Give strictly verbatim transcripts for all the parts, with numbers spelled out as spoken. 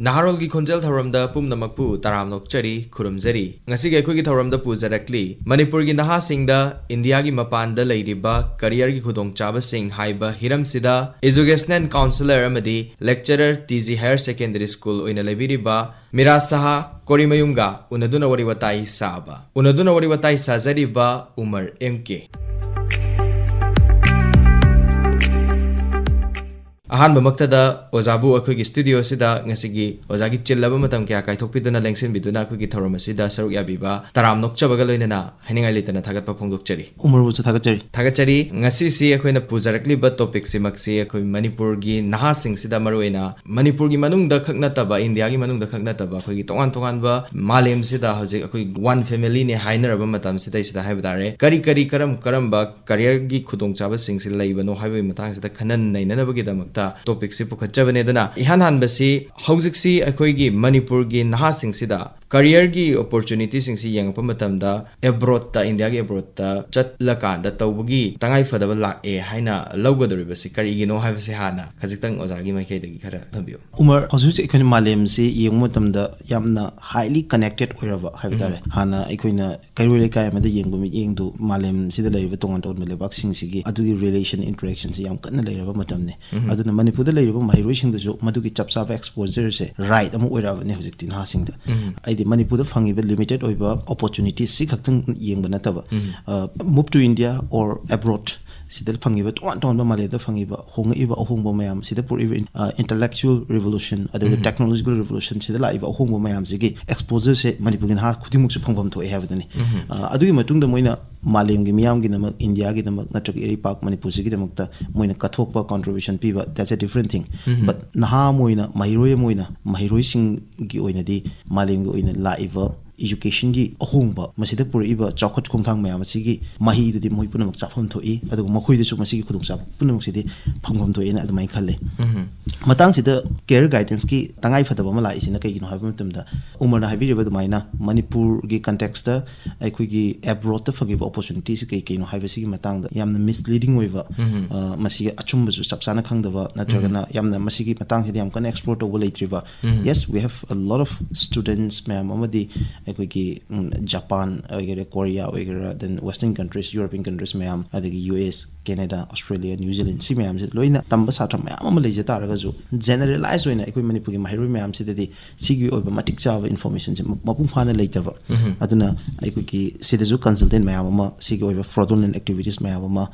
ꯅꯍꯥꯔꯣꯜꯒꯤ ꯈꯣꯟꯖꯦꯜ ꯊꯧꯔꯝꯗ ꯄꯨꯝꯅꯃꯛꯄꯨ ꯇꯔꯥꯝꯅ ꯑꯣꯛꯆꯔꯤ, ꯈꯨꯔꯨꯝꯖꯔꯤ꯫ ꯉꯁꯤꯒꯤ ꯑꯩꯈꯣꯏꯒꯤ ꯊꯧꯔꯝꯗ ꯄꯨꯖꯔꯛꯂꯤ ꯃꯅꯤꯄꯨꯔꯒꯤ ꯅꯍꯥꯁꯤꯡꯗ ꯏꯟꯗꯤꯌꯥꯒꯤ ꯃꯄꯥꯟꯗ ꯂꯩꯔꯤꯕ ꯀꯔꯤꯌꯔꯒꯤ ꯈꯨꯗꯣꯡꯆꯥꯕꯁꯤꯡ ꯍꯥꯏꯕ ꯍꯤꯔꯝꯁꯤꯗ educational counsellor ꯑꯃꯗꯤ lecturer T G Higher Secondary School ꯑꯣꯏꯅ ꯂꯩꯕꯤꯔꯤꯕ ꯃꯤꯔꯥꯖ ꯁꯍꯥ ꯀꯣꯔꯤꯃꯌꯨꯝꯒ ꯎꯅꯗꯨꯅ ꯋꯥꯔꯤ ꯋꯥꯇꯥꯏ ꯁꯥꯕ꯫ ꯎꯅꯗꯨꯅ ꯋꯥꯔꯤ ꯋꯥꯇꯥꯏ ꯁꯥꯖꯔꯤꯕ ꯎꯃꯔ M K꯫ ꯑꯍꯥꯟꯕꯃꯛꯇꯗ ꯑꯣꯖꯥꯕꯨ ꯑꯩꯈꯣꯏꯒꯤ studio ꯑꯁꯤꯗ ꯉꯁꯤꯒꯤ ꯑꯣꯖꯥꯒꯤ ꯆꯤꯜꯂꯕ ꯃꯇꯝ ꯀꯌꯥ ꯀꯥꯏꯊꯣꯛꯄꯤꯗꯨꯅ ꯂꯦꯡꯁꯤꯟꯕꯤꯗꯨꯅ ꯑꯩꯈꯣꯏꯒꯤ ꯊꯧꯔꯝ ꯑꯁꯤꯗ ꯁꯔꯨꯛ ꯌꯥꯕꯤꯕ ꯇꯔꯥꯝ ꯅꯣꯛꯆꯕꯒ ꯂꯣꯏꯅꯅ ꯍꯥꯏꯅꯤꯡꯉꯥꯏ ꯂꯩꯇꯅ ꯊꯥꯒꯠꯄ ꯐꯣꯡꯗꯣꯛꯆꯔꯤ꯫ ꯎꯃꯔꯕꯨꯁꯨ ꯊꯥꯒꯠꯆꯔꯤ꯫ ꯊꯥꯒꯠꯆꯔꯤ꯫ ꯉꯁꯤꯁꯤ ꯑꯩꯈꯣꯏꯅ ꯄꯨꯖꯔꯛꯂꯤꯕ topic ꯁꯤꯃꯛꯁꯤ ꯑꯩꯈꯣꯏ ꯃꯅꯤꯄꯨꯔꯒꯤ ꯅꯍꯥꯁꯤꯡꯁꯤꯗ, ꯃꯔꯨꯑꯣꯏꯅ ꯃꯅꯤꯄꯨꯔꯒꯤ ꯃꯅꯨꯡꯗ ꯈꯛ ꯅꯠꯇꯕ, ꯏꯟꯗꯤꯌꯥꯒꯤ ꯃꯅꯨꯡꯗ ꯈꯛ ꯅꯠꯇꯕ, ꯑꯩꯈꯣꯏꯒꯤ ꯇꯣꯉꯥꯟ ꯇꯣꯉꯥꯟꯕ ꯃꯥꯂꯦꯝꯁꯤꯗ ꯍꯧꯖꯤꯛ ꯑꯩꯈꯣꯏ one family ꯅꯦ ꯍꯥꯏꯅꯔꯕ ꯃꯇꯝꯁꯤꯗꯩꯁꯤꯗ ꯍꯥꯏꯕ ꯇꯥꯔꯦ, ꯀꯔꯤ ꯀꯔꯤ, ꯀꯔꯝ ꯀꯔꯝꯕ ꯀꯔꯤꯌꯔꯒꯤ ꯈꯨꯗꯣꯡꯆꯥꯕꯁꯤꯡꯁꯤ ꯂꯩꯕꯅꯣ ꯍꯥꯏꯕꯒꯤ ꯃꯇꯥꯡꯁꯤꯗ ꯈꯟꯅ ꯅꯩꯅꯅꯕꯒꯤꯗꯃꯛꯇ topic ꯁꯤ ꯄꯨꯈꯠꯆꯕꯅꯦ꯫ ꯑꯗꯨꯅ ꯏꯍꯥꯟ ꯍꯥꯟꯕꯁꯤ ꯍꯧꯖꯤꯛꯁꯤ ꯑꯩꯈꯣꯏꯒꯤ ꯃꯅꯤꯄꯨꯔꯒꯤ ꯅꯍꯥꯁꯤꯡꯁꯤꯗ ꯀꯔꯤꯌꯔꯒꯤ opportunity ꯁꯤꯡꯁꯤ ꯌꯦꯡꯉꯛꯄ ꯃꯇꯝꯗ abroad ꯇ, ꯏꯟꯗꯤꯌꯥꯒꯤ abroad ꯇ ꯆꯠꯂꯀꯥꯟꯗ ꯇꯧꯕꯒꯤ ꯇꯉꯥꯏ ꯐꯗꯕ ꯂꯥꯛꯑꯦ ꯍꯥꯏꯅ ꯂꯧꯒꯗꯧꯔꯤꯕꯁꯤ ꯀꯔꯤꯒꯤꯅꯣ ꯍꯥꯏꯕꯁꯤ ꯍꯥꯟꯅ ꯈꯖꯤꯛꯇꯪ ꯑꯣꯖꯥꯒꯤ ꯃꯥꯏꯀꯩꯗꯒꯤ ꯈꯔ ꯊꯝꯕꯤꯌꯨ꯫ ꯎꯃꯔ, ꯍꯧꯖꯤꯛ ꯍꯧꯖꯤꯛ ꯑꯩꯈꯣꯏꯅ ꯃꯥꯂꯦꯝꯁꯤ ꯌꯦꯡꯕ ꯃꯇꯝꯗ ꯌꯥꯝꯅ highly connected ꯑꯣꯏꯔꯕ ꯍꯥꯏꯕ ꯇꯥꯔꯦ꯫ ꯍꯥꯟꯅ ꯑꯩꯈꯣꯏꯅ ꯀꯩꯔꯣꯏ ꯂꯩꯀꯥꯏ ꯑꯃꯗ ꯌꯦꯡꯕ ꯃꯤꯠꯌꯦꯡꯗꯨ ꯃꯥꯂꯦꯝꯁꯤꯗ ꯂꯩꯔꯤꯕ ꯇꯣꯉꯥꯟ ꯇꯣꯉꯥꯟꯕ ꯂꯩꯕꯥꯛꯁꯤꯡꯁꯤꯒꯤ ꯑꯗꯨꯒꯤ relation, interaction ꯁꯤ ꯌꯥꯝ ꯀꯟꯅ ꯂꯩꯔꯕ ꯃꯇꯝꯅꯤ꯫ ꯑꯗꯨꯅ ꯃꯅꯤꯄꯨꯔꯗ ꯂꯩꯔꯤꯕ ꯃꯍꯩꯔꯣꯏꯁꯤꯡꯗꯁꯨ ꯃꯗꯨꯒꯤ ꯆꯞ ꯆꯥꯕ exposure ꯁꯦ right ꯑꯃ ꯑꯣꯏꯔꯛꯑꯕꯅꯤ ꯍꯧꯖꯤꯛꯇꯤ ꯅꯍꯥꯁꯤꯡꯗ꯫ ꯍꯥꯏꯗꯤ ꯃꯅꯤꯄꯨꯔꯗ ꯐꯪꯉꯤꯕ limited ꯑꯣꯏꯕ opportunity ꯁꯤ ꯈꯛꯇꯪ ꯌꯦꯡꯕ ꯅꯠꯇꯕ, ꯑ, move to India or abroad ꯁꯤꯗ ꯐꯪꯉꯤꯕ ꯇꯣꯉꯥꯟ ꯇꯣꯉꯥꯟꯕ ꯃꯥꯂꯦꯝꯗ ꯐꯪꯉꯤꯕ ꯍꯣꯡꯉꯛꯏꯕ ꯑꯍꯣꯡꯕ ꯃꯌꯥꯝ, ꯁꯤꯗ ꯄꯨꯔꯛꯏꯕ ꯏꯟ-, ꯑ, intellectual revolution, ꯑꯗꯨꯒ technological revolution ꯁꯤꯗ ꯂꯥꯛꯏꯕ ꯑꯍꯣꯡꯕ ꯃꯌꯥꯝꯁꯤꯒꯤ exposure ꯁꯦ ꯃꯅꯤꯄꯨꯔꯒꯤ ꯅꯍꯥ ꯈꯨꯗꯤꯡꯃꯛꯁꯨ ꯐꯪꯐꯝ ꯊꯣꯛꯑꯦ ꯍꯥꯏꯕꯗꯨꯅꯤ꯫ ꯑ, ꯑꯗꯨꯒꯤ ꯃꯇꯨꯡꯗ ꯃꯣꯏꯅ ꯃꯥꯂꯦꯝꯒꯤ ꯃꯤꯌꯥꯝꯒꯤꯗꯃꯛ, ꯏꯟꯗꯤꯌꯥꯒꯤꯗꯃꯛ ꯅꯠꯇ꯭ꯔꯒ ꯏꯔꯩꯄꯥꯛ ꯃꯅꯤꯄꯨꯔꯁꯤꯒꯤꯗꯃꯛꯇ ꯃꯣꯏꯅ ꯀꯠꯊꯣꯛꯄ contribution ꯄꯤꯕ, that's a different thing. But ꯅꯍꯥ ꯑꯃ ꯑꯣꯏꯅ, ꯃꯍꯩꯔꯣꯏ ꯑꯃ ꯑꯣꯏꯅ, ꯃꯍꯩꯔꯣꯏꯁꯤꯡꯒꯤ ꯑꯣꯏꯅꯗꯤ ꯃꯥꯂꯦꯝꯒꯤ ꯑꯣꯏꯅ ꯂꯥꯛꯏꯕ educationꯒꯤ ꯑꯍꯣꯡꯕ, ꯃꯁꯤꯗ ꯄꯨꯔꯛꯏꯕ ꯆꯥꯎꯈꯠ ꯈꯣꯡꯊꯥꯡ ꯃꯌꯥꯝ ꯑꯁꯤꯒꯤ ꯃꯍꯩꯗꯨꯗꯤ ꯃꯈꯣꯏ ꯄꯨꯝꯅꯃꯛ ꯆꯥꯐꯝ ꯊꯣꯛꯏ, ꯑꯗꯨꯒ ꯃꯈꯣꯏꯗꯁꯨ ꯃꯁꯤꯒꯤ ꯈꯨꯗꯣꯡꯆꯥꯕ ꯄꯨꯝꯅꯃꯛꯁꯤꯗꯤ ꯐꯪꯐꯝ ꯊꯣꯛꯑꯦꯅ ꯑꯗꯨꯃꯥꯏꯅ ꯈꯜꯂꯤ꯫ ꯃꯇꯥꯡꯁꯤꯗ career guidanceꯀꯤ ꯇꯉꯥꯏ ꯐꯗꯕ ꯑꯃ ꯂꯥꯛꯏꯁꯤꯅ ꯀꯩꯒꯤꯅꯣ ꯍꯥꯏꯕ ꯃꯇꯝꯗ, ꯎꯃꯔꯅ ꯍꯥꯏꯕꯤꯔꯤꯕ ꯑꯗꯨꯃꯥꯏꯅ ꯃꯅꯤꯄꯨꯔꯒꯤ contextꯇ ꯑꯩꯈꯣꯏꯒꯤ abroadꯇ ꯐꯪꯉꯤꯕ opportunityꯁꯤ ꯀꯩ ꯀꯩꯅꯣ ꯍꯥꯏꯕꯁꯤꯒꯤ ꯃꯇꯥꯡꯗ ꯌꯥꯝꯅ misleading ꯑꯣꯏꯕ, ꯑ, ꯃꯁꯤꯒꯤ ꯑꯆꯨꯝꯕꯁꯨ ꯆꯞ ꯆꯥꯅ ꯈꯪꯗꯕ, ꯅꯠꯇ꯭ꯔꯒꯅ ꯌꯥꯝꯅ ꯃꯁꯤꯒꯤ ꯃꯇꯥꯡꯁꯤꯗ ꯌꯥꯝ ꯀꯟꯅ explore ꯇꯧꯕ ꯂꯩꯇ꯭ꯔꯤꯕ꯫ Yes, we have a lot of students ꯃꯌꯥꯝ ꯑꯃꯗꯤ ꯑꯩꯈꯣꯏꯒꯤ, ꯎꯝ, ꯖꯄꯥꯟ ꯑꯣꯏꯒꯦꯔꯥ, ꯀꯣꯔꯤꯌꯥ ꯑꯣꯏꯒꯦꯔꯥ, then Western countries, European countries ꯃꯌꯥꯝ, ꯑꯗꯒꯤ U S, Canada, Australia, New Zealand, ꯁꯤ ꯃꯌꯥꯝꯁꯦ ꯂꯣꯏꯅ ꯇꯝꯕ ꯁꯥꯇ꯭ꯔ ꯃꯌꯥꯝ ꯑꯃ ꯂꯩꯖ ꯇꯥꯔꯒꯁꯨ, generalize ꯑꯣꯏꯅ ꯑꯩꯈꯣꯏ ꯃꯅꯤꯄꯨꯔꯒꯤ ꯃꯍꯩꯔꯣꯏ ꯃꯌꯥꯝꯁꯤꯗꯗꯤ ꯁꯤꯒꯤ ꯑꯣꯏꯕ ꯃꯇꯤꯛ ꯆꯥꯕ informationꯁꯦ ꯃ-, ꯃꯄꯨꯡ ꯐꯥꯅ ꯂꯩꯇꯕ꯫ ꯑꯗꯨꯅ ꯑꯩꯈꯣꯏꯒꯤ ꯁꯤꯗꯁꯨ consultant ꯃꯌꯥꯝ ꯑꯃ, ꯁꯤꯒꯤ ꯑꯣꯏꯕ fraudulent activities ꯃꯌꯥꯝ ꯑꯃ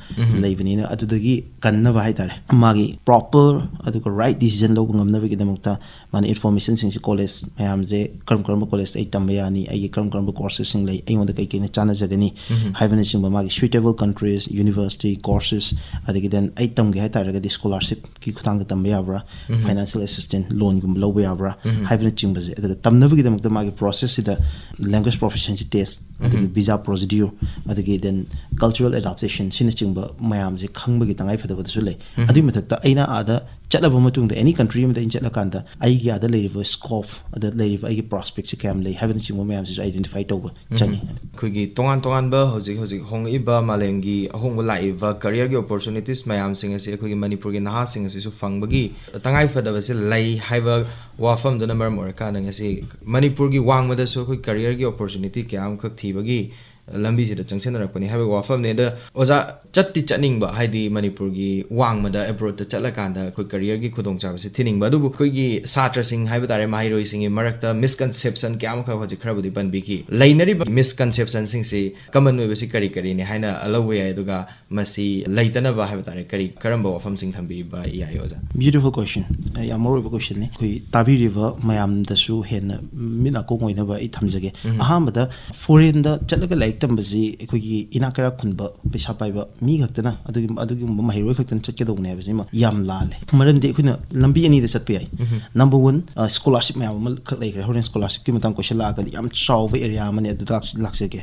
ꯂꯩꯕꯅꯤꯅ, ꯑꯗꯨꯗꯒꯤ ꯀꯟꯅꯕ ꯍꯥꯏꯇꯥꯔꯦ, ꯃꯥꯒꯤ proper ꯑꯗꯨꯒ right decision ꯂꯧꯕ ꯉꯝꯅꯕꯒꯤꯗꯃꯛꯇ ꯃꯥꯅ informationꯁꯤꯡꯁꯤ, college ꯃꯌꯥꯝꯁꯦ, ꯀꯔꯝ ꯀꯔꯝꯕ college ꯑꯩ ꯇꯝꯕ ꯌꯥꯅꯤ, ꯑꯩꯒꯤ ꯀꯔꯝ ꯀꯔꯝꯕ courses ꯁꯤꯡ ꯂꯩ, ꯑꯩꯉꯣꯟꯗ ꯀꯩ ꯀꯩꯅ ꯆꯥꯟꯅꯖꯒꯅꯤ ꯍꯥꯏꯕꯅꯆꯤꯡꯕ, ꯃꯥꯒꯤ suitable countries, university, courses, ꯑꯗꯒꯤ then ꯑꯩ ꯇꯝꯒꯦ ꯍꯥꯏꯇꯥꯔꯒꯗꯤ scholarship ꯀꯤ ꯈꯨꯊꯥꯡꯗ ꯇꯝꯕ ꯌꯥꯕ꯭ꯔꯥ, financial assistance, loanꯒꯨꯝꯕ ꯂꯧꯕ ꯌꯥꯕ꯭ꯔꯥ ꯍꯥꯏꯕꯅꯆꯤꯡꯕꯁꯦ, ꯑꯗꯨꯒ ꯇꯝꯅꯕꯒꯤꯗꯃꯛꯇ ꯃꯥꯒꯤ processꯁꯤꯗ language proficiency test, ꯑꯗꯒꯤ visa procedure, ꯑꯗꯒꯤ then cultural adaptation ꯁꯤꯅꯆꯤꯡꯕ ꯃꯌꯥꯝꯁꯦ ꯈꯪꯕꯒꯤ ꯇꯉꯥꯏ ꯐꯗꯕꯗꯁꯨ ꯂꯩ꯫ ꯑꯗꯨꯒꯤ ꯃꯊꯛꯇ ꯑꯩꯅ ꯑꯥꯗ ꯆꯠꯂꯕ ꯃꯇꯨꯡꯗ, any country ꯑꯃꯗ ꯑꯩꯅ ꯆꯠꯂꯀꯥꯟꯗ ꯑꯩꯒꯤ ꯑꯥꯗ ꯂꯩꯔꯤꯕ scope, ꯑꯗ ꯂꯩꯔꯤꯕ ꯑꯩꯒꯤ prospectꯁꯦ ꯀꯌꯥꯝ ꯂꯩ ꯍꯥꯏꯕꯅꯆꯤꯡꯕ ꯃꯌꯥꯝꯁꯤꯁꯨ identify ꯇꯧꯕ ꯆꯪꯉꯤ꯫ ꯑꯩꯈꯣꯏꯒꯤ ꯇꯣꯉꯥꯟ ꯇꯣꯉꯥꯟꯕ ꯍꯧꯖꯤꯛ ꯍꯧꯖꯤꯛ ꯍꯣꯡꯂꯛꯏꯕ ꯃꯥꯂꯦꯝꯒꯤ ꯑꯍꯣꯡꯕ ꯂꯥꯛꯏꯕ careerꯒꯤ opportunities ꯃꯌꯥꯝꯁꯤꯡ ꯑꯁꯤ ꯑꯩꯈꯣꯏꯒꯤ ꯃꯅꯤꯄꯨꯔꯒꯤ ꯅꯍꯥꯁꯤꯡ ꯑꯁꯤꯁꯨ ꯐꯪꯕꯒꯤ ꯇꯉꯥꯏ ꯐꯗꯕꯁꯦ ꯂꯩ ꯍꯥꯏꯕ ꯋꯥꯐꯝꯗꯨꯅ ꯃꯔꯝ ꯑꯣꯏꯔꯀꯥꯟꯗ ꯉꯁꯤ ꯃꯅꯤꯄꯨꯔꯒꯤ ꯋꯥꯡꯃꯗꯁꯨ ꯑꯩꯈꯣꯏ careerꯒꯤ opportunity ꯀꯌꯥ ꯑꯃꯈꯛ ꯊꯤꯕꯒꯤ ꯂꯝꯕꯤꯁꯤꯗ ꯆꯪꯁꯤꯟꯅꯔꯛꯄꯅꯤ ꯍꯥꯏꯕꯒꯤ ꯋꯥꯐꯝꯅꯤ꯫ ꯑꯗ ꯑꯣꯖꯥ, ꯆꯠꯇꯤ ꯆꯠꯅꯤꯡꯕ, ꯍꯥꯏꯗꯤ ꯃꯅꯤꯄꯨꯔꯒꯤ ꯋꯥꯡꯃꯗ abroadꯇ ꯆꯠꯂꯀꯥꯟꯗ ꯑꯩꯈꯣꯏ careerꯒꯤ ꯈꯨꯗꯣꯡꯆꯥꯕꯁꯤ ꯊꯤꯅꯤꯡꯕ, ꯑꯗꯨꯕꯨ ꯑꯩꯈꯣꯏꯒꯤ ꯁꯥꯇ꯭ꯔꯁꯤꯡ ꯍꯥꯏꯕ ꯇꯥꯔꯦ, ꯃꯍꯩꯔꯣꯏꯁꯤꯡꯒꯤ ꯃꯔꯛꯇ misconception ꯀꯌꯥ ꯑꯃꯈꯛ ꯍꯧꯖꯤꯛ ꯈꯔꯕꯨꯗꯤ ꯄꯟꯕꯤꯈꯤ꯫ ꯂꯩꯅꯔꯤꯕ misconceptionꯁꯤꯡꯁꯤ common ꯑꯣꯏꯕꯁꯤ ꯀꯔꯤ ꯀꯔꯤꯅꯤ ꯍꯥꯏꯅ ꯂꯧꯕ ꯌꯥꯏ, ꯑꯗꯨꯒ ꯃꯁꯤ ꯂꯩꯇꯅꯕ ꯍꯥꯏꯕ ꯇꯥꯔꯦ, ꯀꯔꯤ, ꯀꯔꯝꯕ ꯋꯥꯐꯝꯁꯤꯡ ꯊꯝꯕꯤꯕ ꯌꯥꯏ, ꯑꯣꯖꯥ? Beautiful question. ꯑ, ꯌꯥꯝ ꯃꯔꯨꯑꯣꯏꯕ questionꯅꯤ꯫ ꯑꯩꯈꯣꯏ ꯇꯥꯕꯤꯔꯤꯕ ꯃꯌꯥꯝꯗꯁꯨ ꯍꯦꯟꯅ ꯃꯤꯠ ꯅꯥꯀꯣꯡ ꯑꯣꯏꯅꯕ ꯑꯩ ꯊꯝꯖꯒꯦ꯫ ꯑꯍꯥꯟꯕꯗ, foreignꯗ ꯆꯠꯂꯒ ꯂꯥꯏꯔꯤꯛ ꯇꯝꯕꯁꯤ ꯑꯩꯈꯣꯏꯒꯤ ꯏꯅꯥꯛ ꯀꯩꯔꯥꯛ ꯈꯨꯟꯕ, ꯄꯩꯁꯥ ꯄꯥꯏꯕ ꯃꯤ ꯈꯛꯇꯅ, ꯑꯗꯨꯒꯤ ꯑꯗꯨꯒꯨꯝꯕ ꯃꯍꯩꯔꯣꯏ ꯈꯛꯇꯅ ꯆꯠꯀꯗꯧꯕꯅꯦ ꯍꯥꯏꯕꯁꯤꯃ ꯌꯥꯝ ꯂꯥꯜꯂꯦ꯫ ꯃꯔꯝꯗꯤ ꯑꯩꯈꯣꯏꯅ ꯂꯝꯕꯤ ꯑꯅꯤꯗ ꯆꯠꯄ ꯌꯥꯏ꯫ ꯅꯝꯕꯔ ꯋꯥꯟ, ꯁ꯭ꯀꯣꯂꯥꯔꯁꯤꯞ ꯃꯌꯥꯝ ꯑꯃꯈꯛ ꯂꯩꯈ꯭ꯔꯦ꯫ ꯍꯣꯔꯦꯟ ꯁ꯭ꯀꯣꯂꯥꯔꯁꯤꯞꯀꯤ ꯃꯇꯥꯡ ꯀꯣꯏꯁꯟ ꯂꯥꯛꯑꯒꯗꯤ ꯌꯥꯝ ꯆꯥꯎꯕ ꯑꯦꯔꯤꯌꯥ ꯑꯃꯅꯦ ꯑꯗꯨꯗ ꯂꯥꯛꯆꯒꯦ꯫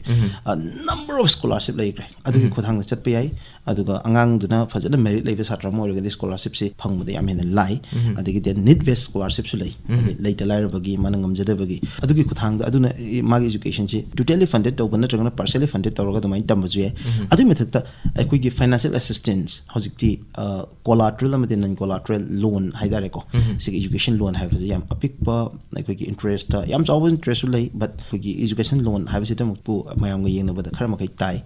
ꯅꯝꯕꯔ ꯑꯣꯐ ꯁ꯭ꯀꯣꯂꯥꯔꯁꯤꯞ ꯂꯩꯈ꯭ꯔꯦ꯫ ꯑꯗꯨꯒꯤ ꯈꯨꯠꯊꯥꯡꯗ ꯆꯠꯄ ꯌꯥꯏ꯫ ꯑꯗꯨꯒ ꯑꯉꯥꯡꯗꯨꯅ ꯐꯖꯅ ꯃꯦꯔꯤꯠ ꯂꯩꯕ ꯁꯥꯇ꯭ꯔ ꯑꯃ ꯑꯣꯏꯔꯒꯗꯤ ꯁ꯭ꯀꯣꯂꯥꯔꯁꯤꯞꯁꯤ ꯐꯪꯕꯗ ꯌꯥꯝ ꯍꯦꯟꯅ ꯂꯥꯏ꯫ ꯑꯗꯒꯤ ꯗꯦꯟ ꯅꯤꯠ ꯕꯦꯁ ꯁ꯭ꯀꯣꯂꯥꯔꯁꯤꯞꯁꯨ ꯂꯩ꯫ ꯍꯥꯏꯗꯤ ꯂꯩꯇ ꯂꯥꯏꯔꯕꯒꯤ, ꯃꯥꯅ ꯉꯝꯖꯗꯕꯒꯤ, ꯑꯗꯨꯒꯤ ꯈꯨꯠꯊꯥꯡꯗ ꯑꯗꯨꯅ ꯃꯥꯒꯤ ꯏꯖꯨꯀꯦꯁꯟꯁꯤ ꯇꯣꯇꯦꯂꯤ ꯐꯟꯗꯦꯠ ꯇꯧꯕ ꯅꯠꯇ꯭ꯔꯒꯅ ꯄꯥꯔꯁꯤꯌꯦꯂꯤ ꯐꯟꯗꯦꯠ ꯇꯧꯔꯒ ꯑꯗꯨꯃꯥꯏꯅ ꯇꯝꯕꯁꯨ ꯌꯥꯏ꯫ ꯑꯗꯨꯒꯤ ꯃꯊꯛꯇ ꯑꯩꯈꯣꯏꯒꯤ ꯐꯥꯏꯅꯥꯟꯁꯤꯌꯦꯜ ꯑꯦꯁꯤꯁꯇꯦꯟꯁ, ꯍꯧꯖꯤꯛꯇꯤ ꯀꯣꯂꯥꯇ꯭ꯔꯦꯜ ꯑꯃꯗꯤ ꯅꯟ ꯀꯣꯂꯥꯇ꯭ꯔꯦꯜ ꯂꯣꯟ ꯍꯥꯏꯇꯥꯔꯦꯀꯣ꯫ ꯁꯤꯒꯤ ꯏꯖꯨꯀꯦꯁꯟ ꯂꯣꯟ ꯍꯥꯏꯕꯁꯤ ꯌꯥꯝ ꯑꯄꯤꯛꯄ, ꯑꯩꯈꯣꯏꯒꯤ ꯏꯟꯇꯔꯦꯁꯇ, ꯌꯥꯝ ꯆꯥꯎꯕ ꯏꯟꯇꯔꯦꯁꯁꯨ ꯂꯩ, ꯕꯠ ꯑꯩꯈꯣꯏꯒꯤ ꯏꯖꯨꯀꯦꯁꯟ ꯂꯣꯟ ꯍꯥꯏꯕꯁꯤꯗꯃꯛꯄꯨ ꯃꯌꯥꯝꯒ ꯌꯦꯡꯅꯕꯗ ꯈꯔ ꯃꯈꯩ ꯇꯥꯏ꯫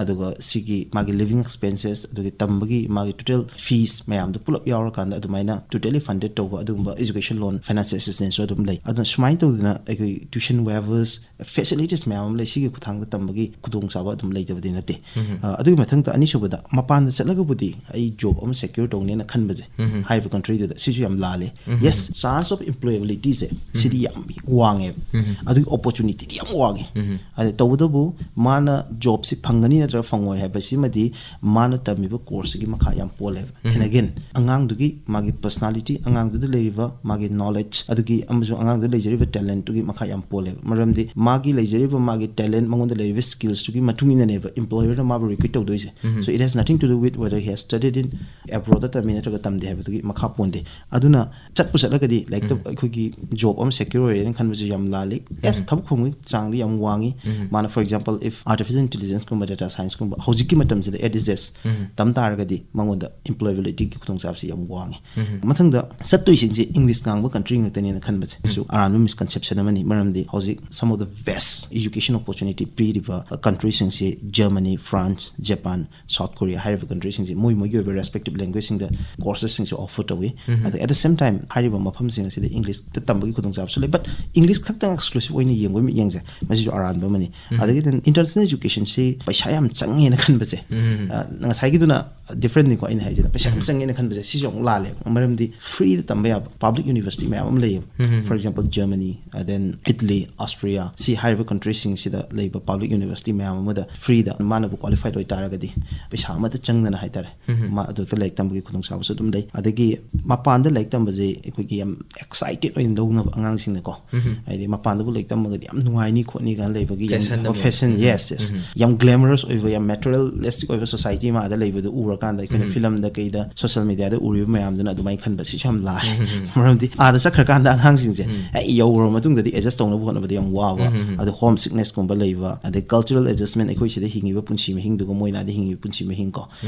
ꯑꯗꯨꯒ ꯁꯤꯒꯤ ꯃꯥꯒꯤ ꯂꯤꯕꯤꯡ ꯑꯦꯛꯁꯄꯦꯟꯁꯦꯁ, ꯑꯗꯨꯒꯤ ꯇꯝꯕꯒꯤ ꯃꯥꯒꯤ ꯇꯣꯇꯦꯜ ꯐꯤꯁ ꯃꯌꯥꯝꯗꯣ ꯄꯨꯂꯞ ꯌꯥꯎꯔꯀꯥꯟꯗ ꯑꯗꯨꯃꯥꯏꯅ ꯇꯣꯇꯦꯂꯤ ꯐꯟꯗꯦꯠ ꯇꯧꯕ ꯑꯗꯨꯒꯨꯝꯕ ꯏꯖꯨꯀꯦꯁꯟ ꯂꯣꯟ, ꯐꯥꯏꯅꯥꯟꯁꯤꯌꯦꯜ ꯑꯦꯁꯤꯁꯇꯦꯟꯁꯁꯨ ꯑꯗꯨꯝ ꯂꯩ꯫ ꯑꯗꯨꯅ ꯁꯨꯃꯥꯏꯅ ꯇꯧꯗꯅ ꯑꯩꯈꯣꯏ ꯇ꯭ꯌꯨꯁꯟ ꯋꯦꯕꯔꯁ, ꯐꯦꯁꯤꯂꯤꯇꯤꯁ ꯃꯌꯥꯝ ꯑꯃ ꯂꯩ꯫ ꯁꯤꯒꯤ ꯈꯨꯠꯊꯥꯡꯗ ꯇꯝꯕꯒꯤ ꯈꯨꯗꯣꯡꯆꯥꯕ ꯑꯗꯨꯝ ꯂꯩꯇꯕꯗꯤ ꯅꯠꯇꯦ꯫ ꯑ, ꯑꯗꯨꯒꯤ ꯃꯊꯪꯗ ꯑꯅꯤꯁꯨꯕꯗ, ꯃꯄꯥꯟꯗ ꯆꯠꯂꯒꯕꯨꯗꯤ ꯑꯩ ꯖꯣꯕ ꯑꯃ ꯁꯦꯀ꯭ꯌꯨꯔ ꯇꯧꯅꯦꯅ ꯈꯟꯕꯁꯦ, ꯍꯥꯏꯔꯤꯕ ꯀꯟꯇ꯭ꯔꯤꯗꯨꯗ, ꯁꯤꯁꯨ ꯌꯥꯝ ꯂꯥꯜꯂꯦ꯫ ꯌꯦꯁ, ꯆꯥꯟꯁ ꯑꯣꯐ ꯏꯝꯄ꯭ꯂꯣꯌꯦꯕꯤꯂꯤꯇꯤꯁꯦ ꯁꯤꯗꯤ ꯌꯥꯝ ꯋꯥꯡꯉꯦꯕ꯫ ꯑꯗꯨꯒꯤ ꯑꯣꯄꯣꯔꯆꯨꯅꯤꯇꯤꯗꯤ ꯌꯥꯝ ꯋꯥꯡꯉꯦ꯫ ꯑꯗ ꯇꯧꯕꯇꯕꯨ ꯃꯥꯅ ꯖꯣꯕꯁꯤ ꯐꯪꯒꯅꯤ ꯅꯠꯇ꯭ꯔꯒ ꯐꯪꯉꯣꯏ ꯍꯥꯏꯕꯁꯤꯃꯗꯤ ꯃꯥꯅ ꯇꯝꯃꯤꯕ ꯀꯣꯔꯁꯁꯤꯒꯤ ꯃꯈꯥ ꯌꯥꯝ ꯄꯣꯜꯂꯦꯕ꯫ And again, ꯑꯉꯥꯡꯗꯨꯒꯤ ꯃꯥꯒꯤ ꯄꯔꯁꯅꯥꯂꯤꯇꯤ, ꯑꯉꯥꯡꯗꯨꯗ ꯂꯩꯔꯤꯕ ꯃꯥꯒꯤ ꯅꯣꯂꯦꯖ, ꯑꯗꯨꯒꯤ ꯑꯃꯁꯨꯡ ꯑꯉꯥꯡꯗꯨꯗ ꯂꯩꯖꯔꯤꯕ ꯇꯦꯂꯦꯟꯠꯇꯨꯒꯤ ꯃꯈꯥ ꯌꯥꯝ ꯄꯣꯜꯂꯦꯕ꯫ ꯃꯔꯝꯗꯤ ꯃꯥꯒꯤ ꯂꯩꯖꯔꯤꯕ ꯃꯥꯒꯤ ꯇꯦꯂꯦꯟꯠ, ꯃꯉꯣꯟꯗ ꯂꯩꯔꯤꯕ ꯁ꯭ꯀꯤꯜꯁꯇꯨꯒꯤ ꯃꯇꯨꯡ ꯏꯟꯅꯅꯦꯕ ꯏꯝꯄ꯭ꯂꯣꯌꯔꯅ ꯃꯥꯕꯨ ꯔꯤꯀ꯭ꯔꯨꯏꯠ ꯇꯧꯗꯣꯏꯁꯦ꯫ So it has nothing to do with whether he has studied in abroad ꯇꯝꯃꯤ ꯅꯠꯇ꯭ꯔꯒ ꯇꯝꯗꯦ ꯍꯥꯏꯕꯗꯨꯒꯤ ꯃꯈꯥ ꯄꯣꯟꯗꯦ꯫ ꯑꯗꯨꯅ ꯆꯠꯄꯨ ꯆꯠꯂꯒꯗꯤ ꯂꯥꯏꯔꯤꯛꯇ ꯑꯩꯈꯣꯏꯒꯤ ꯖꯣꯕ ꯑꯃ ꯁꯦꯀ꯭ꯌꯨꯔ ꯑꯣꯏꯔꯦꯅ ꯈꯟꯕꯁꯨ ꯌꯥꯝ ꯂꯥꯜꯂꯤ꯫ ꯌꯦꯁ, ꯊꯕꯛ ꯐꯪꯕꯒꯤ ꯆꯥꯡꯗꯤ ꯌꯥꯝ ꯋꯥꯡꯉꯤ꯫ ꯃꯥꯅ, for example, if artificial intelligenceꯀꯨꯝꯕ, data scienceꯀꯨꯝꯕ ꯍꯧꯖꯤꯛꯀꯤ ꯃꯇꯝꯁꯤꯗ at this age ꯇꯝ ꯇꯥꯔꯒꯗꯤ ꯃꯉꯣꯟꯗ ꯏꯝꯄ꯭ꯂꯣꯌꯦꯕꯤꯂꯤꯇꯤꯒꯤ ꯈꯨꯗꯣꯡꯆꯥꯕꯁꯤ ꯌꯥꯝ ꯋꯥꯡꯉꯤ꯫ ꯃꯊꯪꯗ ꯆꯠꯇꯣꯏꯁꯤꯡꯁꯦ ꯏꯪꯂꯤꯁ ꯉꯥꯡꯕ ꯀꯟꯇ꯭ꯔꯤ ꯉꯥꯛꯇꯅꯦꯅ ꯈꯟꯕꯁꯦ ꯁꯤꯁꯨ ꯑꯔꯥꯟꯕ ꯃꯤꯁꯀꯟꯁꯦꯞꯁꯟ ꯑꯃꯅꯤ꯫ ꯃꯔꯝꯗꯤ ꯍꯧꯖꯤꯛ some of the best education opportunity ꯄꯤꯔꯤꯕ ꯀꯟꯇ꯭ꯔꯤꯁꯤꯡꯁꯤ Germany, France, Japan, South Korea ꯍꯥꯏꯔꯤꯕ ꯀꯟꯇ꯭ꯔꯤꯁꯤꯡꯁꯤ ꯃꯣꯏ ꯃꯣꯏꯒꯤ ꯑꯣꯏꯕ ꯔꯦꯁꯄꯦꯛꯇꯤꯞ ꯂꯦꯡꯒ꯭ꯋꯦꯖꯁꯤꯡꯗ ꯀꯣꯔꯁꯦꯁꯁꯤꯡꯁꯨ ꯑꯣꯐꯔ ꯇꯧꯏ꯫ ꯑꯗ at the same time ꯍꯥꯏꯔꯤꯕ ꯃꯐꯝꯁꯤꯡ ꯑꯁꯤꯗ ꯏꯪꯂꯤꯁꯇ ꯇꯝꯕꯒꯤ ꯈꯨꯗꯣꯡꯆꯥꯕꯁꯨ ꯂꯩ꯫ ꯕꯠ ꯏꯪꯂꯤꯁ ꯈꯛꯇꯪ ꯑꯦꯛꯁꯀ꯭ꯂꯨꯁꯤꯞ ꯑꯣꯏꯅ ꯌꯦꯡꯕꯒꯤ ꯃꯤꯠꯌꯦꯡꯁꯦ ꯃꯁꯤꯁꯨ ꯑꯔꯥꯟꯕ ꯑꯃꯅꯤ꯫ ꯑꯗꯒꯤ then international educationꯁꯤ ꯄꯩꯁꯥ ꯌꯥꯝ ꯆꯪꯉꯦꯅ ꯈꯟꯕꯁꯦ, ꯑ, ꯉꯁꯥꯏꯒꯤꯗꯨꯅ ꯗꯤꯐ꯭ꯔꯦꯟꯠꯅꯤꯀꯣ ꯑꯩꯅ ꯍꯥꯏꯁꯤꯅ, ꯄꯩꯁꯥ ꯌꯥꯝ ꯆꯪꯉꯦꯅ ꯈꯟꯕꯁꯦ ꯁꯤꯁꯨ ꯑꯃꯨꯛ ꯂꯥꯜꯂꯦꯕ꯫ ꯃꯔꯝꯗꯤ ꯐ꯭ꯔꯤꯗ ꯇꯝꯕ ꯌꯥꯕ ꯄꯕ꯭ꯂꯤꯛ ꯌꯨꯅꯤꯚꯔꯁꯤꯇꯤ ꯃꯌꯥꯝ ꯑꯃ ꯂꯩꯌꯦꯕ꯫ For example, Germany, uh, then Italy, Austria, ꯁꯤ ꯍꯥꯏꯔꯤꯕ ꯀꯟꯇ꯭ꯔꯤꯁꯤꯡꯁꯤꯗ ꯂꯩꯕ ꯄꯕ꯭ꯂꯤꯛ ꯌꯨꯅꯤꯚꯔꯁꯤꯇꯤ ꯌꯨꯅꯤꯚꯔꯁꯤꯇꯤ ꯃꯌꯥꯝ ꯑꯃꯗ ꯐ꯭ꯔꯤꯗ ꯃꯥꯅꯕꯨ ꯀ꯭ꯋꯥꯂꯤꯐꯥꯏꯠ ꯑꯣꯏꯇꯥꯔꯒꯗꯤ ꯄꯩꯁꯥ ꯑꯃꯠꯇ ꯆꯪꯗꯅ ꯍꯥꯏꯇꯥꯔꯦ, ꯃꯥ ꯑꯗꯨꯗ ꯂꯥꯏꯔꯤꯛ ꯇꯝꯕꯒꯤ ꯈꯨꯗꯣꯡꯆꯥꯕꯁꯨ ꯑꯗꯨꯝ ꯂꯩ꯫ ꯑꯗꯒꯤ ꯃꯄꯥꯟꯗ ꯂꯥꯏꯔꯤꯛ ꯇꯝꯕꯁꯦ ꯑꯩꯈꯣꯏꯒꯤ ꯌꯥꯝ ꯑꯦꯛꯁꯥꯏꯇꯦꯠ ꯑꯣꯏꯅ ꯂꯧꯅꯕ ꯑꯉꯥꯡꯁꯤꯡꯅꯀꯣ, ꯍꯥꯏꯗꯤ ꯃꯄꯥꯟꯗꯕꯨ ꯂꯥꯏꯔꯤꯛ ꯇꯝꯃꯒꯗꯤ ꯌꯥꯝ ꯅꯨꯡꯉꯥꯏꯅꯤ ꯈꯣꯠꯅꯤ ꯀꯥꯏꯅ ꯂꯩꯕꯒꯤ ꯌꯥꯝ ꯐꯦꯁꯟ, ꯌꯦꯁ, ꯌꯦꯁ, ꯌꯥꯝ ꯒ꯭ꯂꯦꯃꯔꯁ ꯑꯣꯏꯕ, ꯌꯥꯝ ꯃꯦꯇꯔꯤꯌꯦꯂꯤꯁꯇꯤꯛ ꯑꯣꯏꯕ ꯁꯣꯁꯥꯏꯇꯤ ꯑꯃ ꯑꯗ ꯂꯩꯕꯗꯨ ꯎꯔꯀꯥꯟꯗ ꯑꯩꯈꯣꯏꯅ ꯐꯤꯂꯝꯗ ꯀꯩꯗ ꯁꯣꯁꯤꯌꯦꯜ ꯃꯤꯗꯤꯌꯥꯗ ꯎꯔꯤꯕ ꯃꯌꯥꯝꯗꯨꯅ ꯑꯗꯨꯃꯥꯏꯅ ꯈꯟꯕ ꯁꯤꯁꯨ ꯌꯥꯝ ꯂꯥꯜꯂꯦ꯫ ꯃꯔꯝꯗꯤ ꯑꯥꯗ ꯆꯠꯈ꯭ꯔꯀꯥꯟꯗ ꯑꯉꯥꯡꯁꯤꯡꯁꯦ ꯍꯦꯛ ꯌꯧꯔꯕ ꯃꯇꯨꯡꯗꯗꯤ ꯑꯦꯗꯖꯁ ꯇꯧꯅꯕ ꯍꯣꯠꯅꯕꯗ ꯌꯥꯝ ꯋꯥꯕ, ꯑꯗꯩ ꯍꯣꯝ ꯁꯤꯛꯅꯦꯁꯀꯨꯝꯕ ꯂꯩꯕ, ꯑꯗꯩ ꯀꯜꯆꯔꯦꯜ ꯑꯦꯗꯖꯁꯃꯦꯟ, ꯑꯩꯈꯣꯏ ꯁꯤꯗ ꯍꯤꯡꯉꯤꯕ ꯄꯨꯟꯁꯤ ꯃꯍꯤꯡꯗꯨꯒ ꯃꯣꯏꯅ ꯑꯥꯗ ꯍꯤꯡꯉꯤꯕ ꯄꯨꯟꯁꯤ ꯃꯍꯤꯡ ꯀꯣ,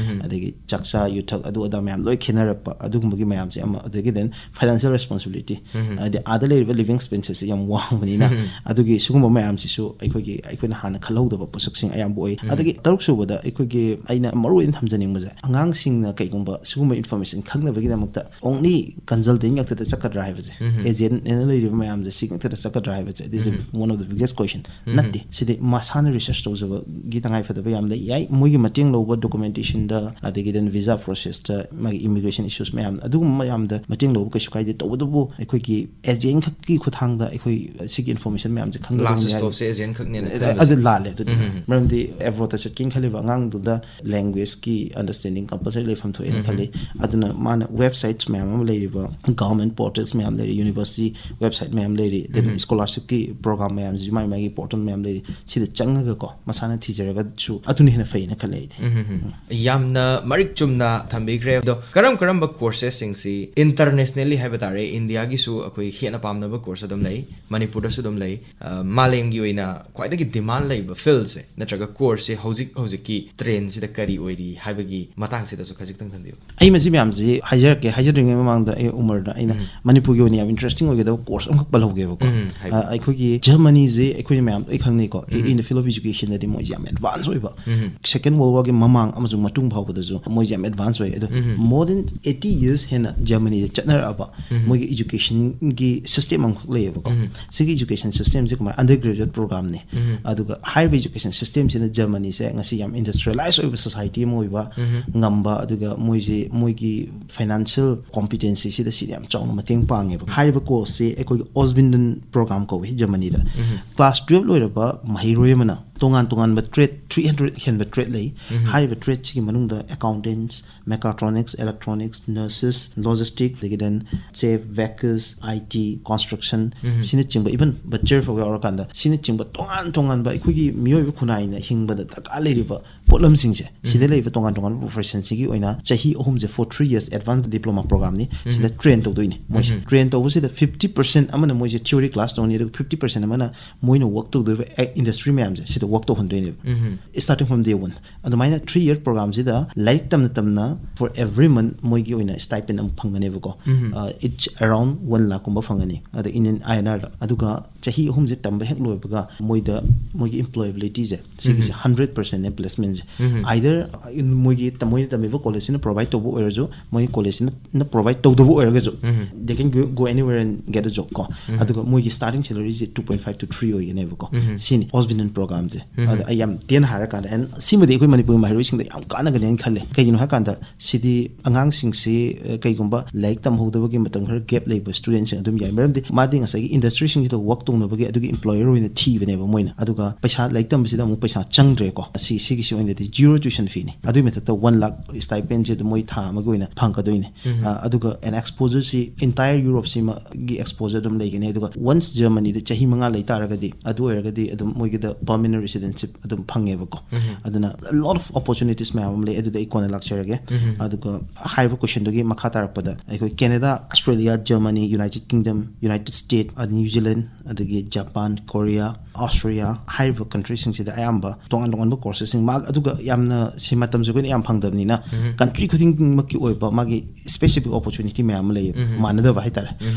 ꯑꯗꯒꯤ ꯆꯥꯛꯆꯥ ꯌꯨꯊꯛ ꯑꯗꯨ ꯑꯗꯥ ꯃꯌꯥꯝ ꯂꯣꯏ ꯈꯦꯠꯅꯔꯛꯄ, ꯑꯗꯨꯒꯨꯝꯕꯒꯤ ꯃꯌꯥꯝꯁꯦ ꯑꯃ꯫ ꯑꯗꯒꯤ ꯗꯦꯟ ꯐꯥꯏꯅꯥꯟꯁꯤꯌꯦꯜ ꯔꯦꯁꯄꯣꯟꯁꯤꯕꯤꯂꯤꯇꯤ, ꯍꯥꯏꯗꯤ ꯑꯥꯗ ꯂꯩꯔꯤꯕ ꯂꯤꯕꯤꯡ ꯑꯦꯛꯁꯄꯦꯟꯁꯦꯁꯁꯦ ꯌꯥꯝ ꯋꯥꯡꯕꯅꯤꯅ, ꯑꯗꯨꯒꯤ ꯁꯤꯒꯨꯝꯕ ꯃꯌꯥꯝꯁꯤꯁꯨ ꯑꯩꯈꯣꯏꯒꯤ, ꯑꯩꯈꯣꯏꯅ ꯍꯥꯟꯅ ꯈꯜꯍꯧꯗꯕ ꯄꯣꯠꯁꯛꯁꯤꯡ ꯑꯌꯥꯝꯕ ꯑꯣꯏ꯫ ꯑꯗꯒꯤ ꯇꯔꯨꯛ ꯁꯨꯕꯗ ꯑꯩꯈꯣꯣꯏꯒꯤ ꯑꯩꯅ ꯃꯔꯨ ꯑꯣꯏꯅ ꯊꯝꯖꯅꯤꯡꯕꯁꯦ, ꯑꯉꯥꯡꯁꯤꯡꯅ ꯀꯩꯒꯨꯝꯕ ꯁꯤꯒꯨꯝꯕ ꯏꯟꯐꯣꯔꯃꯦꯁꯟ ꯈꯪꯅꯕꯒꯤꯗꯃꯛꯇ ꯑꯣꯡꯂꯤ ꯀꯟꯁꯜꯇꯦꯟ ꯉꯥꯛꯇꯗ ꯆꯠꯀꯗ꯭ꯔꯥ ꯍꯥꯏꯕꯁꯦ, ꯑꯦꯖꯦꯟ ꯑꯅ ꯂꯩꯔꯤꯕ ꯃꯌꯥꯝꯁꯦ ꯁꯤ ꯉꯥꯛꯇꯗ ꯆꯠꯀꯗ꯭ꯔꯥ ꯍꯥꯏꯕꯁꯦ, this is one of the biggest question. ꯅꯠꯇꯦ, ꯁꯤꯗꯤ ꯃꯁꯥꯅ ꯔꯤꯁꯔꯁ ꯇꯧꯖꯕꯒꯤ ꯇꯉꯥꯏꯐꯗꯕ ꯌꯥꯝ ꯂꯩ꯫ ꯌꯥꯏ, ꯃꯣꯏꯒꯤ ꯃꯇꯦꯡ ꯂꯧꯕ ꯗꯣꯀꯨꯃꯦꯟꯇꯦꯁꯟꯗ, ꯑꯗꯒꯤ ꯗꯦꯟ ꯚꯤꯖꯥ ꯄ꯭ꯔꯣꯁꯦꯁꯇ, ꯃꯥꯒꯤ ꯏꯃꯤꯒ꯭ꯔꯦꯁꯟ ꯏꯁꯨꯁ ꯃꯌꯥꯝ ꯑꯗꯨꯒꯨꯝꯕ ꯃꯌꯥꯝꯗ ꯃꯇꯦꯡ ꯂꯧꯕ ꯀꯩꯁꯨ ꯀꯥꯏꯗꯦ꯫ ꯇꯧꯕꯇꯕꯨ ꯑꯩꯈꯣꯏꯒꯤ ꯑꯦꯖꯦꯟ ꯈꯛꯀꯤ ꯈꯨꯠꯊꯥꯡꯗ ꯑꯩꯈꯣꯏ ꯁꯤꯒꯤ ꯏꯟꯐꯣꯔꯃꯦꯁꯟ ꯃꯌꯥꯝꯁꯦ ꯈꯪꯒꯗꯕꯅꯤ ꯂꯥꯁ ꯍꯥꯏ꯫ ꯁ꯭ꯇꯣꯞꯁꯦ ꯑꯦꯖꯦꯟ ꯈꯛꯅꯦꯅ ꯑꯦ, ꯈꯟꯕꯁꯦ꯫ ꯑꯗꯨ ꯂꯥꯜꯂꯦ꯫ ꯑꯗꯨꯗꯤ ꯃꯔꯝꯗꯤ ꯑꯦꯕ꯭ꯔꯣꯗꯇ ꯆꯠꯀꯦꯅ ꯈꯜꯂꯤꯕ ꯑꯉꯥꯡꯗꯨꯗ ꯂꯦꯡꯒ꯭ꯋꯦꯖꯀꯤ ꯑꯟꯗꯔꯁꯇꯦꯟꯗꯤꯡ ꯀꯝꯄꯜꯁꯔꯤ ꯂꯩꯐꯝ ꯊꯣꯛꯑꯦꯅ ꯈꯜꯂꯤ꯫ ꯑꯗꯨꯅ ꯃꯥꯅ ꯋꯦꯕꯁꯥꯏꯠꯁ ꯃꯌꯥꯝ ꯑꯃ ꯂꯩꯔꯤꯕ, ꯒꯚꯔꯟꯃꯦꯟ ꯄꯣꯔꯇꯦꯜꯁ ꯃꯌꯥꯝ ꯂꯩꯔꯤ, ꯌꯨꯅꯤꯚꯔꯁꯤꯇꯤ ꯋꯦꯕꯁꯥꯏꯠ ꯃꯌꯥꯝ ꯂꯩꯔꯤ, ꯗꯦꯟ ꯁ꯭ꯀꯣꯂꯥꯔꯁꯤꯞꯀꯤ ꯄ꯭ꯔꯣꯒ꯭ꯔꯥꯝ ꯃꯌꯥꯝꯁꯤꯁꯨ ꯃꯥꯏ ꯃꯥꯒꯤ ꯄꯣꯔꯇꯦꯜ ꯃꯌꯥꯝ ꯂꯩꯔꯤ꯫ ꯁꯤꯗ ꯆꯪꯉꯒꯀꯣ ꯃꯁꯥꯅ ꯊꯤꯖꯔꯒꯁꯨ ꯑꯗꯨꯅ ꯍꯦꯟꯅ ꯐꯩꯅ ꯈꯜꯂꯦ ꯑꯩꯗꯤ꯫ ꯎꯝ, ꯎꯝ, ꯎꯝ꯫ ꯌꯥꯝꯅ ꯃꯔꯤꯛ ꯆꯨꯝꯅ ꯊꯝꯕꯤꯈ꯭ꯔꯦ꯫ ꯑꯗꯣ ꯀꯔꯝ ꯀꯔꯝꯕ ꯀꯣꯔꯁꯦꯁꯁꯤꯡꯁꯤ ꯏꯟꯇꯔꯅꯦꯁꯅꯦꯜꯂꯤ ꯍꯥꯏꯕ ꯇꯥꯔꯦ, ꯏꯟꯗꯤꯌꯥꯒꯤꯁꯨ ꯑꯩꯈꯣꯏ ꯍꯦꯟꯅ ꯄꯥꯝꯅꯕ ꯀꯣꯔꯁ ꯑꯗꯨꯝ ꯂꯩ, ꯃꯅꯤꯄꯨꯔꯗꯁꯨ ꯑꯗꯨꯝ ꯂꯩ, ꯑ, ꯃꯥꯂꯦꯝꯒꯤ ꯑꯣꯏꯅ ꯈ꯭ꯋꯥꯏꯗꯒꯤ ꯗꯤꯃꯥꯟ ꯂꯩꯕ ꯐꯤꯜꯁꯦ ꯅꯠꯇ꯭ꯔꯒ ꯀꯣꯔꯁꯁꯦ ꯍꯧꯖꯤꯛ ꯍꯧꯖꯤꯛꯀꯤ ꯇ꯭ꯔꯦꯟꯁꯤꯗ ꯀꯔꯤ ꯑꯣꯏꯔꯤ ꯍꯥꯏꯕꯒꯤ ꯃꯇꯥꯡꯁꯤꯗꯁꯨ ꯈꯖꯤꯛꯇꯪ ꯊꯝꯕꯤꯌꯨ꯫ ꯑꯩ ꯃꯁꯤ ꯃꯌꯥꯝꯁꯤ ꯍꯥꯏꯖꯔꯛꯀꯦ꯫ ꯍꯥꯏꯖꯗ꯭ꯔꯤꯉꯩ ꯃꯃꯥꯡꯗ ꯑꯩ ꯎꯃꯔꯗ ꯑꯩꯅ ꯎꯝ꯫ ꯃꯅꯤꯄꯨꯔꯒꯤ ꯑꯣꯏꯅ ꯌꯥꯝ ꯏꯟꯇꯔꯦꯁꯇꯤꯡ ꯑꯣꯏꯒꯗꯕ ꯀꯣꯔꯁ ꯑꯃꯈꯛ ꯄꯜꯍꯧꯒꯦꯕꯀꯣ꯫ ꯎꯝ, ꯍꯥꯏꯕꯤꯌꯨ꯫ ꯑ, ꯑꯩꯈꯣꯏꯒꯤ ꯖꯔꯃꯅꯤꯁꯦ ꯑꯩꯈꯣꯏꯅ ꯃꯌꯥꯝ ꯂꯣꯏ ꯈꯪꯅꯩꯀꯣ, ꯎꯝ꯫ In the field of educationꯗꯗꯤ ꯃꯣꯏꯁꯦ ꯌꯥꯝ ꯑꯦꯗꯚꯥꯟꯁ ꯑꯣꯏꯕ꯫ ꯎꯝ꯫ ꯁꯦꯀꯦꯟ ꯋꯥꯔꯜ ꯋꯥꯔꯒꯤ ꯃꯃꯥꯡ ꯑꯃꯁꯨꯡ ꯃꯇꯨꯡ ꯐꯥꯎꯕꯗꯁꯨ ꯃꯣꯏꯁꯦ ꯌꯥꯝ ꯑꯦꯗꯚꯥꯟꯁ ꯑꯣꯏ꯫ ꯑꯗꯣ ꯎꯝ꯫ More than eighty years ꯍꯦꯟꯅ ꯖꯔꯃꯅꯤꯗ ꯆꯠꯅꯔꯛꯑꯕ ꯎꯝ꯫ ꯃꯣꯏꯒꯤ ꯏꯖꯨꯀꯦꯁꯟꯒꯤ ꯁꯤꯁꯇꯦꯝ ꯑꯃꯈꯛ ꯂꯩꯌꯦꯕꯀꯣ꯫ ꯎꯝ꯫ ꯁꯤꯒꯤ ꯏꯖꯨꯀꯦꯁꯟ ꯁꯤꯁꯇꯦꯝꯁꯦ ꯀꯃꯥꯏꯅ, ꯑꯟꯗꯔ ꯒ꯭ꯔꯦꯖꯨꯋꯦꯠ ꯄ꯭ꯔꯣꯒ꯭ꯔꯥꯝꯅꯤ꯫ ꯎꯝ꯫ ꯑꯗꯨꯒ ꯍꯥꯏꯔꯤꯕ ꯏꯖꯨꯀꯦꯁꯟ ꯁꯤꯁꯇꯦꯝꯁꯤꯅ ꯖꯔꯃꯅꯤꯁꯦ ꯉꯁꯤ ꯌꯥꯝ ꯏꯟꯗꯁꯇ꯭ꯔꯤꯌꯦꯂꯥꯏꯁ ꯑꯣꯏꯕ ꯁꯣꯁꯥꯏꯇꯤ ꯑꯃ ꯑꯣꯏꯕ ꯎꯝ꯫ ꯉꯝꯕ, ꯑꯗꯨꯒ ꯃꯣꯏꯁꯦ ꯃꯣꯏꯒꯤ ꯐꯥꯏꯅꯥꯟꯁꯤꯌꯦꯜ ꯀꯣꯝꯄꯤꯇꯦꯟꯁꯤꯁꯤꯗ ꯁꯤꯗ ꯌꯥꯝ ꯆꯥꯎꯅ ꯃꯇꯦꯡ ꯄꯥꯡꯉꯦꯕ꯫ ꯍꯥꯏꯔꯤꯕ ꯀꯣꯔꯁꯁꯦ ꯑꯩꯈꯣꯏꯒꯤ ꯑꯣꯁꯕꯤꯟꯗꯟ ꯄ꯭ꯔꯣꯒ꯭ꯔꯥꯝ ꯀꯧꯏ ꯖꯔꯃꯅꯤꯗ꯫ ꯎꯝ꯫ ꯀ꯭ꯂꯥꯁ ꯇꯨꯌꯦꯜꯞ ꯂꯣꯏꯔꯕ ꯃꯍꯩꯔꯣꯏ ꯑꯃꯅ ꯇꯣꯉꯥꯟ ꯇꯣꯉꯥꯟꯕ trade, three hundred ꯍꯦꯟꯕ trade ꯂꯩ꯫ ꯍꯥꯏꯔꯤꯕ trade ꯁꯤꯒꯤ ꯃꯅꯨꯡꯗ accountants, mechatronics, electronics, nurses, logistics, ꯑꯗꯒꯤ then chef, bakers, I T, construction, ꯁꯤꯅꯆꯤꯡꯕ, even butcher ꯐꯥꯎ ꯌꯥꯎꯔꯀꯥꯟꯗ, ꯁꯤꯅꯆꯤꯡꯕ ꯇꯣꯉꯥꯟ ꯇꯣꯉꯥꯟꯕ ꯑꯩꯈꯣꯏꯒꯤ ꯃꯤꯑꯣꯏꯕ ꯈꯨꯟꯅꯥꯏꯅ ꯍꯤꯡꯕꯗ ꯗꯔꯀꯥꯔ ꯂꯩꯔꯤꯕ ꯄꯣꯠꯂꯝꯁꯤꯡꯁꯦ, ꯁꯤꯗ ꯂꯩꯕ ꯇꯣꯉꯥꯟ ꯇꯣꯉꯥꯟꯕ profession ꯁꯤꯒꯤ ꯑꯣꯏꯅ ꯆꯍꯤ ꯑꯍꯨꯝꯁꯦ, for three years advanced diploma program ꯅꯤ꯫ ꯁꯤꯗ train ꯇꯧꯗꯣꯏꯅꯤ ꯃꯣꯏꯁꯦ꯫ Train ꯇꯧꯕꯁꯤꯗ fifty percent ꯑꯃꯅ ꯃꯣꯏꯁꯦ theory class ꯇꯧꯅꯤ, ꯑꯗꯨꯒ fifty percent ꯑꯃꯅ ꯃꯣꯏꯅ work ꯇꯧꯗꯣꯏꯕ ac-, industry ꯃꯌꯥꯝꯁꯦ ꯁꯤꯗ work ꯇꯧꯍꯟꯗꯣꯏꯅꯦꯕ꯫ Starting from day one꯫ ꯑꯗꯨꯃꯥꯏꯅ three year program ꯁꯤꯗ ꯂꯥꯏꯔꯤꯛ ꯇꯝꯅ ꯇꯝꯅ for every month ꯃꯣꯏꯒꯤ ꯑꯣꯏꯅ stipend ꯑꯃ ꯐꯪꯒꯅꯦꯕꯀꯣ꯫ Uh, each around one lakh ꯀꯨꯝꯕ ꯐꯪꯒꯅꯤ꯫ ꯑꯗ Indian I N R ꯗ꯫ ꯑꯗꯨꯒ ꯆꯍꯤ ꯑꯍꯨꯝꯁꯦ ꯇꯝꯕ ꯍꯦꯛ ꯂꯣꯏꯕꯒ ꯃꯣꯏꯗ, ꯃꯣꯏꯒꯤ employability ꯁꯦ ꯁꯤꯒꯤꯁꯦ hundred percent ꯅꯦ placement ꯁꯦ꯫ Either, uh, ꯃꯣꯏꯒꯤ ꯇꯝ-, ꯃꯣꯏꯅ ꯇꯝꯃꯤꯕ college ꯁꯤꯅ provide ꯇꯧꯕ ꯑꯣꯏꯔꯁꯨ, ꯃꯣꯏꯒꯤ college ꯁꯤꯅ, ꯅ provide ꯇꯧꯗꯕ ꯑꯣꯏꯔꯒꯁꯨ, they can go, go anywhere and get a job ꯀꯣ꯫ ꯑꯗꯨꯒ ꯃꯣꯏꯒꯤ starting salary say two point five to three ꯑꯣꯏꯒꯅꯦꯕꯀꯣ꯫ ꯁꯤꯅꯤ Osbinen program ꯁꯦ꯫ ꯑꯗ ꯑꯩ ꯌꯥꯝ ꯇꯦꯟꯅ ꯍꯥꯏꯔꯀꯥꯟꯗ, and ꯁꯤꯃꯗꯤ ꯑꯩꯈꯣꯏ ꯃꯅꯤꯄꯨꯔ ꯃꯍꯩꯔꯣꯏꯁꯤꯡꯗ ꯌꯥꯝ ꯀꯥꯟꯅꯒꯅꯦꯅ ꯈꯜꯂꯦ꯫ ꯀꯩꯒꯤꯅꯣ ꯍꯥꯏꯀꯥꯟꯗ, ꯁꯤꯗꯤ ꯑꯉꯥꯡꯁꯤꯡꯁꯤ, ꯑ, ꯀꯩꯒꯨꯝꯕ ꯂꯥꯏꯔꯤꯛ ꯇꯝꯍꯧꯗꯕꯒꯤ ꯃꯇꯝ ꯈꯔ gap ꯂꯩꯕ student ꯁꯤꯡ ꯑꯗꯨꯝ ꯌꯥꯏ꯫ ꯃꯔꯝꯗꯤ ꯃꯥꯗꯤ ꯉꯁꯥꯏꯒꯤ industry ꯁꯤꯡꯁꯤꯗ work ꯇꯧꯅꯕꯒꯤ ꯑꯗꯨꯒꯤ employer ꯑꯣꯏꯅ ꯊꯤꯕꯅꯦꯕ ꯃꯣꯏꯅ꯫ ꯑꯗꯨꯒ ꯄꯩꯁꯥ, ꯂꯥꯏꯔꯤꯛ ꯇꯝꯕꯁꯤꯗ ꯑꯃꯨꯛ ꯄꯩꯁꯥ ꯆꯪꯗ꯭ꯔꯦꯀꯣ꯫ ꯑꯁꯤ, ꯁꯤꯒꯤꯁꯤ ꯑꯣꯏꯅꯗꯤ zero tuition fee ꯅꯤ꯫ ꯑꯗꯨꯒꯤ ꯃꯊꯛꯇ one lakh stipend ꯁꯦ ꯑꯗꯨꯝ ꯃꯣꯏ ꯊꯥ ꯑꯃꯒꯤ ꯑꯣꯏꯅ ꯐꯪꯒꯗꯣꯏꯅꯤ꯫ ꯑ, ꯑꯗꯨꯒ an exposure ꯁꯤ entire Europe ꯁꯤꯃꯒꯤ exposure ꯑꯗꯨꯝ ꯂꯩꯒꯅꯤ꯫ ꯑꯗꯨꯒ once Germany ꯗ ꯆꯍꯤ ꯃꯉꯥ ꯂꯩ ꯇꯥꯔꯒꯗꯤ, ꯑꯗꯨ ꯑꯣꯏꯔꯒꯗꯤ ꯑꯗꯨꯝ ꯃꯣꯏꯒꯤꯗ permanent residentship ꯑꯗꯨꯝ ꯐꯪꯉꯦꯕꯀꯣ꯫ ꯑꯗꯨꯅ a lot of opportunities ꯃꯌꯥꯝ ꯑꯃ ꯂꯩ꯫ ꯑꯗꯨꯗ ꯑꯩ ꯀꯣꯟꯅ ꯂꯥꯛꯆꯔꯒꯦ꯫ ꯑꯗꯨꯒ ꯍꯥꯏꯔꯤꯕ question ꯗꯨꯒꯤ ꯃꯈꯥ ꯇꯥꯔꯛꯄꯗ, ꯑꯩꯈꯣꯏ Canada, Australia, Germany, United Kingdom, United States, ꯑ, New Zealand, ꯑꯗꯒꯤ Japan, Korea, Austria ꯍꯥꯏꯔꯤꯕ country ꯁꯤꯡꯁꯤꯗ ꯑꯌꯥꯝꯕ ꯇꯣꯉꯥꯟ ꯇꯣꯉꯥꯟꯕ courses ꯁꯤꯡ ꯃꯥ-, ꯑꯗꯨꯒ ꯌꯥꯝꯅ ꯁꯤ ꯃꯇꯝꯁꯦ ꯑꯩꯈꯣꯏꯅ ꯌꯥꯝ ꯐꯪꯗꯕꯅꯤꯅ, country ꯈꯨꯗꯤꯡꯃꯛꯀꯤ ꯑꯣꯏꯕ ꯃꯥꯒꯤ specific opportunity ꯃꯌꯥꯝ ꯑꯃ ꯂꯩꯌꯦꯕ, ꯃꯥꯟꯅꯗꯕ ꯍꯥꯏꯇꯥꯔꯦ꯫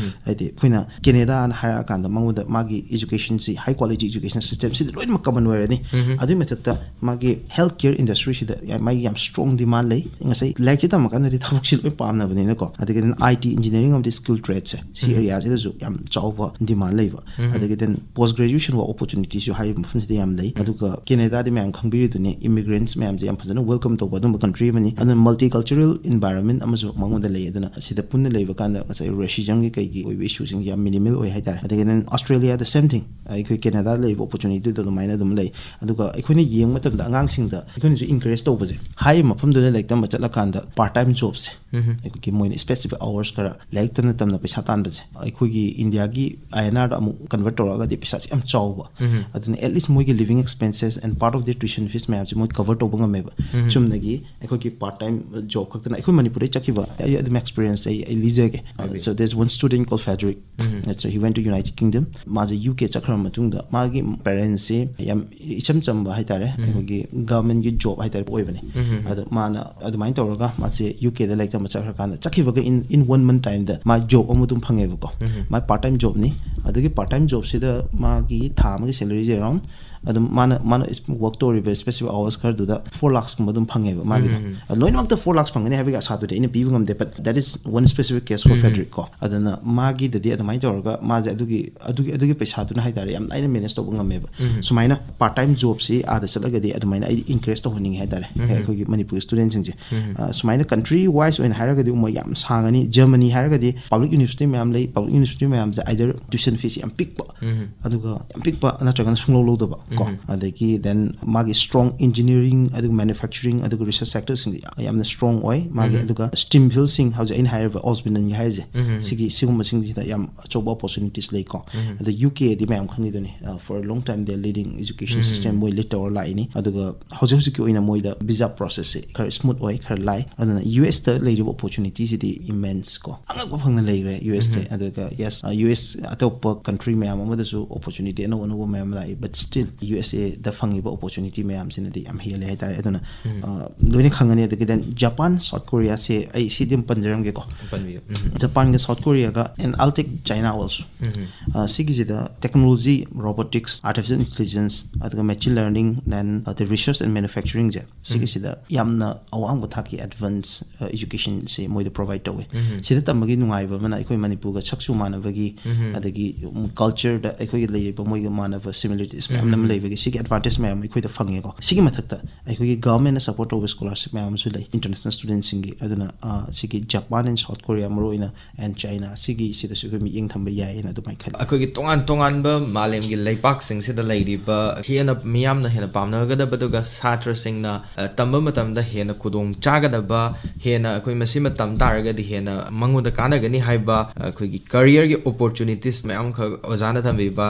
ꯍꯥꯏꯗꯤ ꯑꯩꯈꯣꯏꯅ Canada ꯅ ꯍꯥꯏꯔꯛꯑꯀꯥꯟꯗ ꯃꯉꯣꯟꯗ ꯃꯥꯒꯤ education ꯁꯤ, high quality education system ꯁꯤꯗꯤ ꯂꯣꯏꯅꯃꯛ common ꯑꯣꯏꯔꯅꯤ꯫ ꯑꯗꯨꯒꯤ ꯃꯊꯛꯇ ꯃꯥꯒꯤ health care industry ꯁꯤꯗ ꯌꯥꯝ, ꯃꯥꯒꯤ ꯌꯥꯝ strong demand ꯂꯩ꯫ ꯉꯁꯥꯏ ꯂꯥꯏꯔꯤꯛꯁꯦ ꯇꯝꯃꯀꯥꯟꯗꯗꯤ ꯊꯕꯛꯁꯤ ꯂꯣꯏ ꯄꯥꯝꯅꯕꯅꯤꯅꯀꯣ꯫ ꯑꯗꯒꯤ then I T engineering ꯑꯃꯗꯤ skill trade ꯁꯦ, ꯁꯤ area ꯁꯤꯗꯁꯨ ꯌꯥꯝ ꯆꯥꯎꯕ demand ꯂꯩꯕ꯫ ꯑꯗꯒꯤ then post graduation ꯋꯥ ꯑꯣꯄꯣꯔꯆꯨꯅꯤꯇꯤꯁꯨ ꯍꯥꯏꯔꯤꯕ ꯃꯐꯝꯁꯤꯗ ꯌꯥꯝ ꯂꯩ꯫ ꯑꯗꯨꯒ ꯀꯦꯅꯦꯗꯥꯗꯤ ꯃꯌꯥꯝ ꯈꯪꯕꯤꯔꯤꯗꯨꯅꯤ, ꯏꯃꯤꯒ꯭ꯔꯦꯟꯠꯁ ꯃꯌꯥꯝꯁꯦ ꯌꯥꯝ ꯐꯖꯅ ꯋꯦꯜꯀꯝ ꯇꯧꯕ ꯑꯗꯨꯝꯕ ꯀꯟꯇ꯭ꯔꯤ ꯑꯃꯅꯤ꯫ ꯑꯗꯨꯅ ꯃꯜꯇꯤ ꯀꯜꯆꯔꯦꯜ ꯏꯟꯚꯥꯏꯔꯣꯟꯃꯦꯟ ꯑꯃꯁꯨ ꯃꯉꯣꯟꯗ ꯂꯩ꯫ ꯑꯗꯨꯅ ꯁꯤꯗ ꯄꯨꯟꯅ ꯂꯩꯕ ꯀꯥꯟꯗ ꯉꯁꯥꯏ ꯔꯦꯁꯤꯖꯝꯒꯤ ꯀꯩꯒꯤ ꯑꯣꯏꯕ ꯏꯁꯨꯁꯤꯡ ꯌꯥꯝ ꯃꯤꯅꯤꯃꯦꯜ ꯑꯣꯏ ꯍꯥꯏꯇꯥꯔꯦ꯫ ꯑꯗꯒꯤ then ꯑꯣꯁꯇ꯭ꯔꯦꯂꯤꯌꯥꯗ ꯁꯦꯝ ꯊꯤꯡ, ꯑꯩꯈꯣꯏ ꯀꯦꯅꯦꯗꯥꯗ ꯂꯩꯔꯤꯕ ꯑꯣꯄꯣꯔꯆꯨꯅꯤꯇꯤꯗꯣ ꯑꯗꯨꯃꯥꯏꯅ ꯑꯗꯨꯝ ꯂꯩ꯫ ꯑꯗꯨꯒ ꯑꯩꯈꯣꯏꯅ ꯌꯦꯡꯕ ꯃꯇꯝꯗ ꯑꯉꯥꯡꯁꯤꯡꯗ ꯑꯩꯈꯣꯏꯅꯁꯨ ꯏꯟꯀꯔꯦꯖ ꯇꯧꯕꯁꯦ, ꯍꯥꯏꯔꯤꯕ ꯃꯐꯝꯗꯨꯗ ꯂꯥꯏꯔꯤꯛ ꯇꯝꯕ ꯆꯠꯂꯀꯥꯟꯗ ꯄꯥꯔꯠ ꯇꯥꯏꯝ ꯖꯣꯕꯁꯦ, ꯑꯩꯈꯣꯏꯒꯤ ꯃꯣꯏꯅ ꯁ꯭ꯄꯦꯁꯤꯐꯤꯛ ꯑꯋꯥꯔꯁ ꯈꯔ ꯂꯥꯏꯔꯤꯛ ꯇꯝꯅ ꯇꯝꯅ ꯄꯩꯁꯥ ꯇꯥꯟꯕꯁꯦ, ꯑꯩꯈꯣꯏꯒꯤ ꯏꯟꯗꯤꯌꯥꯒꯤ ꯑꯥꯏ ꯑꯦꯟ ꯑꯥꯔꯗ ꯑꯃꯨꯛ ꯀꯟꯚꯔꯠ ꯇꯧꯔꯛꯑꯒꯗꯤ ꯄꯩꯁꯥꯁꯦ ꯌꯥꯝ ꯆꯥꯎꯕ꯫ ꯑꯗꯨꯅ at least ꯃꯣꯏꯒꯤ living expenses and part of their tuition fees ꯃꯌꯥꯝꯁꯦ ꯃꯣꯏ ꯀꯚꯔ ꯇꯧꯕ ꯉꯝꯃꯦꯕ꯫ ꯆꯨꯝꯅꯒꯤ ꯑꯩꯈꯣꯏꯒꯤ ꯄꯥꯔꯠ ꯇꯥꯏꯝ ꯖꯣꯕ ꯈꯛꯇꯅ꯫ ꯑꯩꯈꯣꯏ ꯃꯅꯤꯄꯨꯔꯗꯩ ꯆꯠꯈꯤꯕ, ꯑꯩ ꯑꯗꯨꯝ ꯑꯦꯛꯁꯄꯤꯔꯤꯌꯦꯟꯁ ꯑꯩ ꯑꯩ ꯂꯤꯖꯒꯦ꯫ So there's one student called Frederick. So he went to United Kingdom. ꯃꯥꯁꯦ ꯌꯨ ꯀꯦ ꯆꯠꯈ꯭ꯔꯕ ꯃꯇꯨꯡꯗ ꯃꯥꯒꯤ ꯄꯦꯔꯦꯟꯁꯁꯦ ꯌꯥꯝ ꯏꯆꯝ ꯆꯝꯕ ꯍꯥꯏꯇꯥꯔꯦ, ꯑꯩꯈꯣꯏꯒꯤ ꯒꯚꯔꯟꯃꯦꯟꯒꯤ ꯖꯣꯕ ꯍꯥꯏꯇꯥꯔꯦ ꯑꯣꯏꯕꯅꯦ꯫ ꯑꯗꯣ ꯃꯥꯅ ꯑꯗꯨꯃꯥꯏꯅ ꯇꯧꯔꯒ ꯃꯥꯁꯦ ꯌꯨ ꯀꯦꯗ ꯂꯥꯏꯔꯤꯛ ꯇꯝꯕ ꯆꯠꯈ꯭ꯔꯀꯥꯟꯗ, ꯆꯠꯈꯤꯕꯒ in in one month time ꯗ ꯃꯥ ꯖꯣꯕ ꯑꯃ ꯑꯗꯨꯝ ꯐꯪꯉꯦꯕꯀꯣ꯫ ꯃꯥ ꯄꯥꯔꯠ ꯇꯥꯏꯝ ꯖꯣꯕꯅꯤ꯫ ꯑꯗꯨꯒꯤ ꯄꯥꯔꯠ ꯇꯥꯏꯝ ꯖꯣꯕꯁꯤꯗ ꯃꯥꯒꯤ ꯊꯥ ꯑꯃꯒꯤ ꯁꯦꯂꯔꯤꯁꯦ around ꯑꯗꯨꯝ ꯃꯥꯅ ꯃꯥꯅ ꯋꯔꯛ ꯇꯧꯔꯤꯕ ꯁ꯭ꯄꯦꯁꯤꯐꯤꯛ ꯑꯋꯥꯔꯁ ꯈꯔꯗꯨꯗ ꯐꯣꯔ ꯂꯥꯛꯁꯀꯨꯝꯕ ꯑꯗꯨꯝ ꯐꯪꯉꯦꯕ ꯃꯥꯒꯤꯗꯣ꯫ ꯑꯗꯣ ꯂꯣꯏꯅꯃꯛꯇ ꯐꯣꯔ ꯂꯥꯛꯁ ꯐꯪꯒꯅꯤ ꯍꯥꯏꯕꯒꯤ ꯑꯁꯥꯗꯨꯗꯤ ꯑꯩꯅ ꯄꯤꯕ ꯉꯝꯗꯦ, but that is one specific case for Frederick ꯀꯣ꯫ ꯑꯗꯨꯅ ꯃꯥꯒꯤꯗꯗꯤ ꯑꯗꯨꯃꯥꯏꯅ ꯇꯧꯔꯒ ꯃꯥꯁꯦ ꯑꯗꯨꯒꯤ ꯑꯗꯨꯒꯤ ꯑꯗꯨꯒꯤ ꯄꯩꯁꯥꯗꯨꯅ ꯍꯥꯏꯇꯥꯔꯦ ꯌꯥꯝ ꯂꯥꯏꯅ ꯃꯦꯅꯦꯖ ꯇꯧꯕ ꯉꯝꯃꯦꯕ꯫ ꯁꯨꯃꯥꯏꯅ ꯄꯥꯔꯠ ꯇꯥꯏꯝ ꯖꯣꯕꯁꯤ ꯑꯥꯗ ꯆꯠꯂꯒꯗꯤ ꯑꯗꯨꯃꯥꯏꯅ ꯑꯩ ꯏꯟꯀꯔꯦꯖ ꯇꯧꯍꯟꯅꯤꯡꯉꯦ ꯍꯥꯏꯇꯥꯔꯦ, ꯑꯩꯈꯣꯏꯒꯤ ꯃꯅꯤꯄꯨꯔ ꯁ꯭ꯇꯨꯗꯦꯟꯁꯤꯡꯁꯦ꯫ ꯑ, ꯁꯨꯃꯥꯏꯅ ꯀꯟꯇ꯭ꯔꯤ ꯋꯥꯏꯁ ꯑꯣꯏꯅ ꯍꯥꯏꯔꯒꯗꯤ ꯃꯣꯏ ꯌꯥꯝ ꯁꯥꯡꯉꯅꯤ꯫ ꯖꯔꯃꯅꯤ ꯍꯥꯏꯔꯒꯗꯤ ꯄꯕ꯭ꯂꯤꯛ ꯌꯨꯅꯤꯚꯔꯁꯤꯇꯤ ꯃꯌꯥꯝ ꯂꯩ꯫ ꯄꯕ꯭ꯂꯤꯛ ꯌꯨꯅꯤꯚꯔꯁꯤꯇꯤ ꯃꯌꯥꯝꯁꯦ either tuition fees ꯌꯥꯝ ꯄꯤꯛꯄ, ꯑꯗꯨꯒ ꯌꯥꯝ ꯄꯤꯛꯄ ꯅꯠꯇ꯭ꯔꯒꯅ ꯁꯨꯡꯂꯧ ꯂꯧꯗꯕ ꯀꯣ꯫ ꯑꯗꯒꯤ then ꯃꯥꯒꯤ ꯁ꯭ꯇ꯭ꯔꯣꯡ ꯏꯟꯖꯤꯅꯤꯌꯥꯔꯤꯡ ꯑꯗꯨꯒ ꯃꯦꯅꯨꯐꯦꯛꯆꯔꯤꯡ ꯑꯗꯨꯒ ꯔꯤꯁꯔꯆ ꯁꯦꯛꯇꯔꯁꯤꯡꯁꯦ ꯌꯥꯝꯅ ꯁ꯭ꯇ꯭ꯔꯣꯡ ꯑꯣꯏ꯫ ꯃꯥꯒꯤ ꯑꯗꯨꯒ ꯁ꯭ꯇꯤꯝ ꯐꯤꯜꯁꯤꯡ ꯍꯧꯖꯤꯛ ꯑꯩꯅ ꯍꯥꯏꯔꯤꯕ ꯑꯣꯁꯕꯤꯟꯗꯟꯒꯤ ꯍꯥꯏꯔꯤꯁꯦ, ꯁꯤꯒꯤ ꯁꯤꯒꯨꯝꯕꯁꯤꯡꯁꯤꯗ ꯌꯥꯝ ꯑꯆꯧꯕ ꯑꯣꯄꯣꯔꯆꯨꯅꯤꯇꯤꯁ ꯂꯩꯀꯣ꯫ ꯑꯗ ꯌꯨ ꯀꯦꯗꯤ ꯃꯌꯥꯝ ꯈꯪꯉꯤꯗꯨꯅꯤ, for a long time they leading education system ꯃꯣꯏ ꯂꯤꯗ ꯇꯧꯔ ꯂꯥꯛꯏꯅꯤ꯫ ꯑꯗꯨꯒ ꯍꯧꯖꯤꯛ ꯍꯧꯖꯤꯛꯀꯤ ꯑꯣꯏꯅ ꯃꯣꯏꯗ ꯚꯤꯖꯥ ꯄ꯭ꯔꯣꯁꯦꯁꯁꯦ ꯈꯔ ꯁ꯭ꯃꯨꯠ ꯑꯣꯏ, ꯈꯔ ꯂꯥꯏ꯫ ꯑꯗꯨꯅ ꯌꯨ ꯑꯦꯁꯇ ꯂꯩꯔꯤꯕ ꯑꯣꯄꯣꯔꯆꯨꯅꯤꯇꯤꯁꯤꯗꯤ ꯏꯃꯦꯟꯁ ꯀꯣ, ꯑꯉꯛꯄ ꯐꯪꯅ ꯂꯩꯈ꯭ꯔꯦ ꯌꯨ ꯑꯦꯁꯇ꯫ ꯑꯗꯨꯒ ꯌꯦꯁ, ꯌꯨ ꯑꯦꯁ ꯑꯇꯣꯞꯄ ꯀꯟꯇ꯭ꯔꯤ ꯃꯌꯥꯝ ꯑꯃꯗꯁꯨ ꯑꯣꯄꯣꯔꯆꯨꯅꯤꯇꯤ ꯑꯅꯧ ꯑꯅꯧꯕ ꯃꯌꯥꯝ ꯂꯥꯛꯏ, but still ꯌꯨ ꯑꯦꯁ ꯑꯦꯗ ꯐꯪꯉꯤꯕ ꯑꯣꯄꯣꯔꯆꯨꯅꯤꯇꯤ ꯃꯌꯥꯝꯁꯤꯅꯗꯤ ꯌꯥꯝ ꯍꯦꯜꯂꯦ ꯍꯥꯏꯇꯥꯔꯦ꯫ ꯑꯗꯨꯅ ꯑ, ꯂꯣꯏꯅ ꯈꯪꯉꯅꯤ꯫ ꯑꯗꯒꯤ then ꯖꯄꯥꯟ, ꯁꯥꯎꯠ ꯀꯣꯔꯤꯌꯥꯁꯦ ꯑꯩ ꯁꯤꯗꯤ ꯑꯗꯨꯝ ꯄꯟꯖꯔꯝꯒꯦꯀꯣ꯫ ꯄꯟꯕꯤꯌꯨ꯫ ꯎꯝ꯫ ꯖꯄꯥꯟꯒ ꯁꯥꯎꯠ ꯀꯣꯔꯤꯌꯥꯒ and I'll take China also꯫ ꯎꯝ꯫ ꯑ, ꯁꯤꯒꯤꯁꯤꯗ technology, robotics, artificial intelligence, ꯑꯗꯨꯒ machine learning, then ꯑꯗꯩ research and manufacturingꯁꯦ, ꯁꯤꯒꯤꯁꯤꯗ ꯌꯥꯝꯅ ꯑꯋꯥꯡꯕ ꯊꯥꯛꯀꯤ advance educationꯁꯦ ꯃꯣꯏꯗ provide ꯇꯧꯋꯦ꯫ ꯎꯝ꯫ ꯁꯤꯗ ꯇꯝꯕꯒꯤ ꯅꯨꯡꯉꯥꯏꯕ ꯑꯃꯅ ꯑꯩꯈꯣꯏ ꯃꯅꯤꯄꯨꯔꯒ ꯁꯛꯁꯨ ꯃꯥꯟꯅꯕꯒꯤ, ꯎꯝ꯫ ꯑꯗꯒꯤ cultureꯗ ꯑꯩꯈꯣꯏꯒ ꯂꯩꯔꯤꯕ ꯃꯣꯏꯒ ꯃꯥꯟꯅꯕ similarities ꯃꯌꯥꯝ ꯑꯃ ꯎꯝ꯫ ꯂꯩꯕꯒꯤ ꯁꯤꯒꯤ advantage ꯃꯌꯥꯝ ꯑꯩꯈꯣꯏꯗ ꯐꯪꯉꯦꯀꯣ꯫ ꯁꯤꯒꯤ ꯃꯊꯛꯇ ꯑꯩꯈꯣꯏꯒꯤ governmentꯅ support ꯇꯧꯕ scholarship ꯃꯌꯥꯝ ꯑꯃꯁꯨ ꯂꯩ international studentꯁꯤꯡꯒꯤ꯫ ꯑꯗꯨꯅ, ꯑ, ꯁꯤꯒꯤ ꯖꯄꯥꯟ and ꯁꯥꯎꯠ ꯀꯣꯔꯤꯌꯥ ꯃꯔꯨꯑꯣꯏꯅ and ꯆꯥꯏꯅꯥ, ꯁꯤꯒꯤꯁꯤꯗꯁꯨ ꯑꯩꯈꯣꯏ ꯃꯤꯠꯌꯦꯡ ꯊꯝꯕ ꯌꯥꯏꯌꯦꯅ ꯑꯗꯨꯃꯥꯏꯅ ꯈꯜꯂꯤ꯫ ꯑꯩꯈꯣꯏꯒꯤ ꯇꯣꯉꯥꯟ ꯇꯣꯉꯥꯟꯕ ꯃꯥꯂꯦꯝꯒꯤ ꯂꯩꯄꯥꯛꯁꯤꯡꯁꯤꯗ ꯂꯩꯔꯤꯕ ꯍꯦꯟꯅ ꯃꯤꯌꯥꯝꯅ ꯍꯦꯟꯅ ꯄꯥꯝꯅꯒꯗꯕ, ꯑꯗꯨꯒ ꯁꯥꯇ꯭ꯔꯁꯤꯡꯅ, ꯑ, ꯇꯝꯕ ꯃꯇꯝꯗ ꯍꯦꯟꯅ ꯈꯨꯗꯣꯡ ꯆꯥꯒꯗꯕ, ꯍꯦꯟꯅ ꯑꯩꯈꯣꯏ ꯃꯁꯤꯃ ꯇꯝ ꯇꯥꯔꯒꯗꯤ ꯍꯦꯟꯅ ꯃꯉꯣꯟꯗ ꯀꯥꯟꯅꯒꯅꯤ ꯍꯥꯏꯕ, ꯑ, ꯑꯩꯈꯣꯏꯒꯤ careerꯒꯤ opportunities ꯃꯌꯥꯝ ꯑꯃꯈꯛ ꯑꯣꯖꯥꯅ ꯊꯝꯕꯤꯕ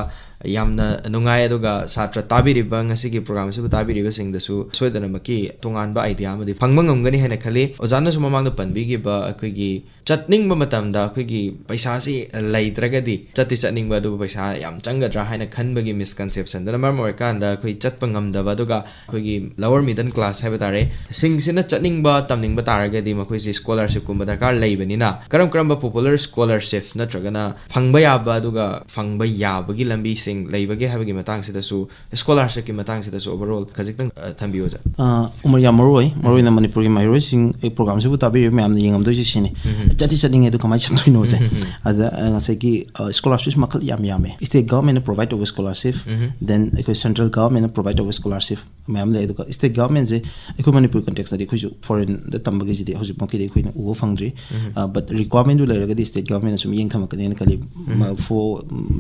ꯌꯥꯝꯅ ꯅꯨꯡꯉꯥꯏ꯫ ꯑꯗꯨꯒ ꯁꯥꯇ꯭ꯔ ꯇꯥꯕꯤꯔꯤꯕ, ꯉꯁꯤꯒꯤ program ꯑꯁꯤꯕꯨ ꯇꯥꯕꯤꯔꯤꯕꯁꯤꯡꯗꯁꯨ ꯁꯣꯏꯗꯅꯃꯛꯀꯤ ꯇꯣꯉꯥꯟꯕ idea ꯑꯃꯗꯤ ꯐꯪꯕ ꯉꯝꯒꯅꯤ ꯍꯥꯏꯅ ꯈꯜꯂꯤ꯫ ꯑꯣꯖꯥꯅꯁꯨ ꯃꯃꯥꯡꯗ ꯄꯟꯕꯤꯈꯤꯕ ꯑꯩꯈꯣꯏꯒꯤ ꯆꯠꯅꯤꯡꯕ ꯃꯇꯝꯗ ꯑꯩꯈꯣꯏꯒꯤ ꯄꯩꯁꯥꯁꯤ ꯂꯩꯇ꯭ꯔꯒꯗꯤ ꯆꯠꯇꯤ ꯆꯠꯅꯤꯡꯕ, ꯑꯗꯨꯕꯨ ꯄꯩꯁꯥ ꯌꯥꯝ ꯆꯪꯒꯗ꯭ꯔꯥ ꯍꯥꯏꯅ ꯈꯟꯕꯒꯤ misconceptionꯗꯨꯅ ꯃꯔꯝ ꯑꯣꯏꯔꯀꯥꯟꯗ ꯑꯩꯈꯣꯏ ꯆꯠꯄ ꯉꯝꯗꯕ, ꯑꯗꯨꯒ ꯑꯩꯈꯣꯏꯒꯤ lower middle class ꯍꯥꯏꯕ ꯇꯥꯔꯦ, ꯁꯤꯡꯁꯤꯅ ꯆꯠꯅꯤꯡꯕ, ꯇꯝꯅꯤꯡꯕ ꯇꯥꯔꯒꯗꯤ ꯃꯈꯣꯏꯁꯤ scholarshipꯀꯨꯝꯕ ꯗꯔꯀꯥꯔ ꯂꯩꯕꯅꯤꯅ, ꯀꯔꯝ ꯀꯔꯝꯕ popular scholarship ꯅꯠꯇ꯭ꯔꯒꯅ ꯐꯪꯕ ꯌꯥꯕ, ꯑꯗꯨꯒ ꯐꯪꯕ ꯌꯥꯕꯒꯤ ꯂꯝꯕꯤꯁꯤꯡ ꯂꯩꯕꯒꯦ ꯍꯥꯏꯕꯒꯤ ꯃꯇꯥꯡꯁꯤꯗꯁꯨ, scholarshipꯀꯤ ꯃꯇꯥꯡꯁꯤꯗꯁꯨ overall ꯈꯖꯤꯛꯇꯪ, ꯑ, ꯊꯝꯕꯤꯌꯨ, ꯑꯣꯖꯥ꯫ ꯑ, ꯎꯃꯔ, ꯌꯥꯝ ꯃꯔꯨ ꯑꯣꯏ, ꯃꯔꯨ ꯑꯣꯏꯅ ꯃꯅꯤꯄꯨꯔꯒꯤ ꯃꯍꯩꯔꯣꯏꯁꯤꯡ ꯑꯩ programꯁꯤꯕꯨ ꯇꯥꯕꯤꯔꯤꯕ ꯃꯌꯥꯝꯅ ꯌꯦꯡꯉꯝꯗꯣꯏꯁꯤ ꯁꯤꯅꯤ꯫ ꯎꯝ꯫ ꯆꯠꯇꯤ ꯆꯠꯅꯤꯡꯉꯦ, ꯑꯗꯨ ꯀꯃꯥꯏꯅ ꯆꯠꯇꯣꯏꯅꯣꯁꯦ? ꯎꯝ꯫ ꯑꯗ, ꯑ, ꯉꯁꯥꯏꯒꯤ, ꯑ, scholarship ꯃꯈꯜ ꯌꯥꯝ ꯌꯥꯝꯃꯦ꯫ State governmentꯅ provide ꯇꯧꯕ scholarship, ꯎꯝ꯫ then ꯑꯩꯈꯣꯏ central governmentꯅ provide ꯇꯧꯕ scholarship ꯃꯌꯥꯝ ꯂꯩ꯫ ꯑꯗꯨꯒ state governmentꯁꯦ ꯑꯩꯈꯣꯏ ꯃꯅꯤꯄꯨꯔ contextꯇꯗꯤ ꯑꯩꯈꯣꯏꯁꯨ foreignꯗ ꯇꯝꯕꯒꯤꯁꯤꯗꯤ ꯍꯧꯖꯤꯛꯃꯛꯀꯤꯗꯤ ꯑꯩꯈꯣꯏꯅ ꯎꯕ ꯐꯪꯗ꯭ꯔꯤ꯫ ꯎꯝ꯫ ꯑ, but requirementꯗꯨ ꯂꯩꯔꯒꯗꯤ state governmentꯅ ꯁꯨꯝ ꯃꯤꯠꯌꯦꯡ ꯊꯝꯃꯛꯀꯅꯤꯅ ꯈꯜꯂꯤ꯫ ꯎꯝ꯫ ꯃ-, for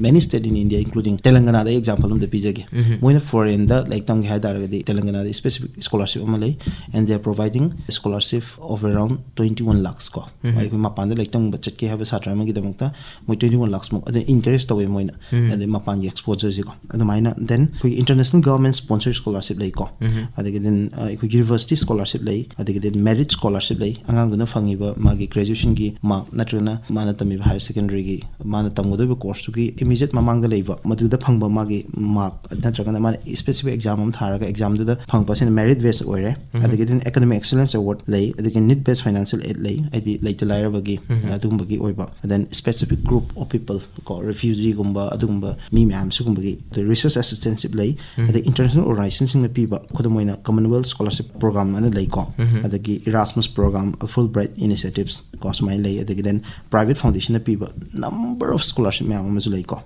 many state in India, including Telanganaꯗ ꯑꯩ example ꯑꯃꯗ ꯄꯤꯖꯒꯦ꯫ ꯎꯝ꯫ ꯃꯣꯏꯅ foreignꯗ ꯂꯥꯏꯔꯤꯛ ꯇꯝꯒꯦ ꯍꯥꯏ ꯇꯥꯔꯒꯗꯤ Telanganaꯗ specific scholarship ꯑꯃ ꯂꯩ, and they are providing scholarship of around twenty one lakhs ꯀꯣ꯫ ꯎꯝ꯫ ꯑꯩꯈꯣꯏ ꯃꯄꯥꯟꯗ ꯂꯥꯏꯔꯤꯛ ꯇꯝꯕ ꯆꯠꯀꯦ ꯍꯥꯏꯕ ꯁꯥꯇ꯭ꯔ ꯑꯃꯒꯤꯗꯃꯛꯇ ꯃꯣꯏ twenty one lakhs ꯃꯨꯛ ꯑꯗꯨ encourage ꯇꯧꯋꯦ ꯃꯣꯏꯅ꯫ ꯎꯝ꯫ ꯑꯗꯩ ꯃꯄꯥꯟꯒꯤ exposureꯁꯤꯀꯣ꯫ ꯑꯗꯨꯃꯥꯏꯅ then ꯑꯩꯈꯣꯏꯒꯤ international government sponsor scholarship ꯂꯩꯀꯣ꯫ ꯎꯝ꯫ ꯑꯗꯒꯤ then, ꯑ, ꯑꯩꯈꯣꯏ university scholarship ꯂꯩ, ꯑꯗꯒꯤ then merit scholarship ꯂꯩ꯫ ꯑꯉꯥꯡꯗꯨꯅ ꯐꯪꯉꯤꯕ ꯃꯥꯒꯤ graduationꯒꯤ mark ꯅꯠꯇ꯭ꯔꯒꯅ ꯃꯥꯅ ꯇꯝꯃꯤꯕ higher secondary ꯒꯤ ꯃꯥꯅ ꯇꯝꯒꯗꯧꯔꯤꯕ course ꯇꯨꯒꯤ immediate ꯃꯃꯥꯡꯗ ꯂꯩꯕ ꯃꯗꯨ ꯗ ꯐꯪꯕ ꯃꯥꯒꯤ ꯃꯥꯔꯛ ꯅꯠꯇ꯭ꯔꯒꯅ ꯃꯥꯅ ꯁ꯭ꯄꯦꯁꯤꯐꯤꯛ ꯑꯦꯛꯖꯥꯝ ꯑꯃ ꯊꯥꯔꯒ ꯑꯦꯛꯖꯥꯝꯗꯨꯗ ꯐꯪꯉꯛꯄꯁꯤꯅ ꯃꯦꯔꯤꯠ ꯕꯦꯁ ꯑꯣꯏꯔꯦ꯫ ꯑꯗꯒꯤꯗꯤ ꯑꯦꯀꯥꯗꯃꯤꯛ ꯑꯦꯛꯁꯂꯦꯟꯁ ꯑꯦꯋꯥꯔꯗ ꯂꯩ, ꯑꯗꯒꯤ ꯅꯤꯠ ꯕꯦꯁ ꯐꯥꯏꯅꯥꯟꯁꯤꯌꯦꯜ ꯑꯦꯗ ꯂꯩ, ꯍꯥꯏꯗꯤ ꯂꯩꯇ ꯂꯥꯏꯔꯕꯒꯤ ꯑꯗꯨꯒꯨꯝꯕꯒꯤ ꯑꯣꯏꯕ, then specific group of people ꯀꯣ, ꯔꯤꯐ꯭ꯌꯨꯖꯤꯒꯨꯝꯕ ꯑꯗꯨꯒꯨꯝꯕ ꯃꯤ ꯃꯌꯥꯝ ꯁꯤꯒꯨꯝꯕꯒꯤ, ꯑꯗꯩ ꯔꯤꯁꯔꯁ ꯑꯦꯁꯤꯁꯇꯦꯟꯁꯤꯞ ꯂꯩ, ꯑꯗꯩ ꯏꯟꯇꯔꯅꯦꯁꯅꯦꯜ ꯑꯣꯔꯒꯅꯥꯏꯖꯦꯁꯟꯁꯤꯡꯅ ꯄꯤꯕ, ꯈꯨꯗꯝ ꯑꯣꯏꯅ ꯀꯃꯟꯋꯦꯜꯊ ꯁ꯭ꯀꯣꯂꯔꯁꯤꯞ ꯄ꯭ꯔꯣꯒ꯭ꯔꯥꯝ ꯑꯅ ꯂꯩꯀꯣ, ꯑꯗꯒꯤ ꯏꯔꯥꯁꯃꯁ ꯄ꯭ꯔꯣꯒ꯭ꯔꯥꯝ, ꯐꯨꯜ ꯕ꯭ꯔꯥꯏꯠ ꯏꯅꯤꯁꯤꯌꯦꯇꯤꯞꯁ ꯀꯣ, ꯁꯨꯃꯥꯏꯅ ꯂꯩ꯫ ꯑꯗꯒꯤ then ꯄ꯭ꯔꯥꯏꯚꯦꯠ ꯐꯥꯎꯟꯗꯦꯁꯟꯅ ꯄꯤꯕ number of scholarship ꯃꯌꯥꯝ ꯑꯃꯁꯨ ꯂꯩꯀꯣ꯫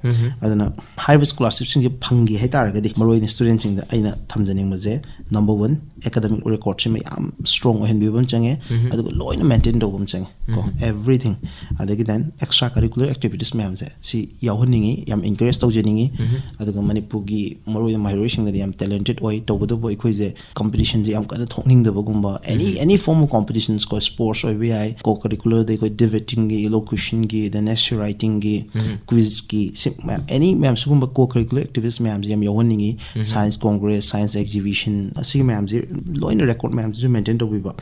ꯑꯗꯨꯅ ꯍꯥꯏꯔꯤꯕ ꯁ꯭ꯀꯣꯂꯔꯁꯤꯞꯁꯤꯡꯁꯦ ꯐꯪꯒꯦ ꯍꯥꯏꯇꯥꯔꯒꯗꯤ ꯃꯔꯨꯑꯣꯏꯅ ꯁ꯭ꯇꯨꯗꯦꯟꯁꯤꯡꯗ ꯑꯩꯅ ꯊꯝꯖꯅꯤꯡꯕꯁꯦ, ꯅꯝꯕꯔ ꯋꯥꯟ, ꯑꯦꯀꯥꯗꯃꯤꯛ ꯔꯦꯀꯣꯔꯗꯁꯤꯃ ꯌꯥꯝ ꯁ꯭ꯇ꯭ꯔꯣꯡ ꯑꯣꯏꯍꯟꯕꯤꯕ ꯑꯃ ꯆꯪꯉꯦ꯫ ꯑꯗꯨꯒ ꯂꯣꯏꯅ ꯃꯦꯟꯇꯦꯟ ꯇꯧꯕ ꯑꯃ ꯆꯪꯉꯦ ꯀꯣ, ꯑꯦꯕ꯭ꯔꯤꯊꯤꯡ꯫ ꯑꯗꯒꯤ then extra curricular activities ꯃꯌꯥꯝꯁꯦ ꯁꯤ ꯌꯥꯎꯍꯟꯅꯤꯡꯉꯤ, ꯌꯥꯝ ꯏꯟꯀꯔꯦꯖ ꯇꯧꯖꯅꯤꯡꯉꯤ꯫ ꯑꯗꯨꯒ ꯃꯅꯤꯄꯨꯔꯒꯤ ꯃꯔꯨꯑꯣꯏꯅ ꯃꯍꯩꯔꯣꯏꯁꯤꯡꯗꯗꯤ ꯌꯥꯝ ꯇꯦꯂꯦꯟꯇꯦꯠ ꯑꯣꯏ, ꯇꯧꯕꯇꯕꯨ ꯑꯩꯈꯣꯏꯁꯦ ꯀꯝꯄꯤꯇꯤꯁꯟꯁꯦ ꯌꯥꯝ ꯀꯟꯅ ꯊꯣꯛꯅꯤꯡꯗꯕꯒꯨꯝꯕ, any any form of competitions ꯀꯣ, ꯁ꯭ꯄꯣꯔꯠꯁ ꯑꯣꯏꯕ ꯌꯥꯏ, ꯀꯣ ꯀꯔꯤꯀꯨꯂꯔꯗ ꯑꯩꯈꯣꯏ ꯗꯤꯕꯦꯇꯤꯡꯒꯤ, ꯏꯂꯣꯀ꯭ꯌꯨꯁꯟꯒꯤ, then essay writingꯒꯤ, ꯀ꯭ꯋꯤꯖꯀꯤ, ꯁꯤ ꯃꯌꯥꯝ, ꯑꯦꯅꯤ ꯃꯌꯥꯝ ꯁꯤꯒꯨꯝꯕ ꯀꯣ ꯀꯔꯤꯀꯨꯂꯔ ꯑꯦꯛꯇꯤꯚꯤꯇꯤꯁ ꯃꯌꯥꯝꯁꯦ ꯌꯥꯝ ꯌꯥꯎꯍꯟꯅꯤꯡꯉꯤ꯫ ꯁꯥꯏꯟꯁ ꯀꯣꯡꯒ꯭ꯔꯦꯁ, ꯁꯥꯏꯟꯁ ꯑꯦꯛꯖꯤꯕꯤꯁꯟ, ꯑꯁꯤꯒꯤ ꯃꯌꯥꯝꯁꯦ ꯂꯣꯏꯅ ꯔꯦꯀꯣꯔꯗ ꯃꯌꯥꯝꯁꯤꯁꯨ ꯃꯦꯟꯇꯦꯟ ꯇꯧꯕꯤꯕ꯫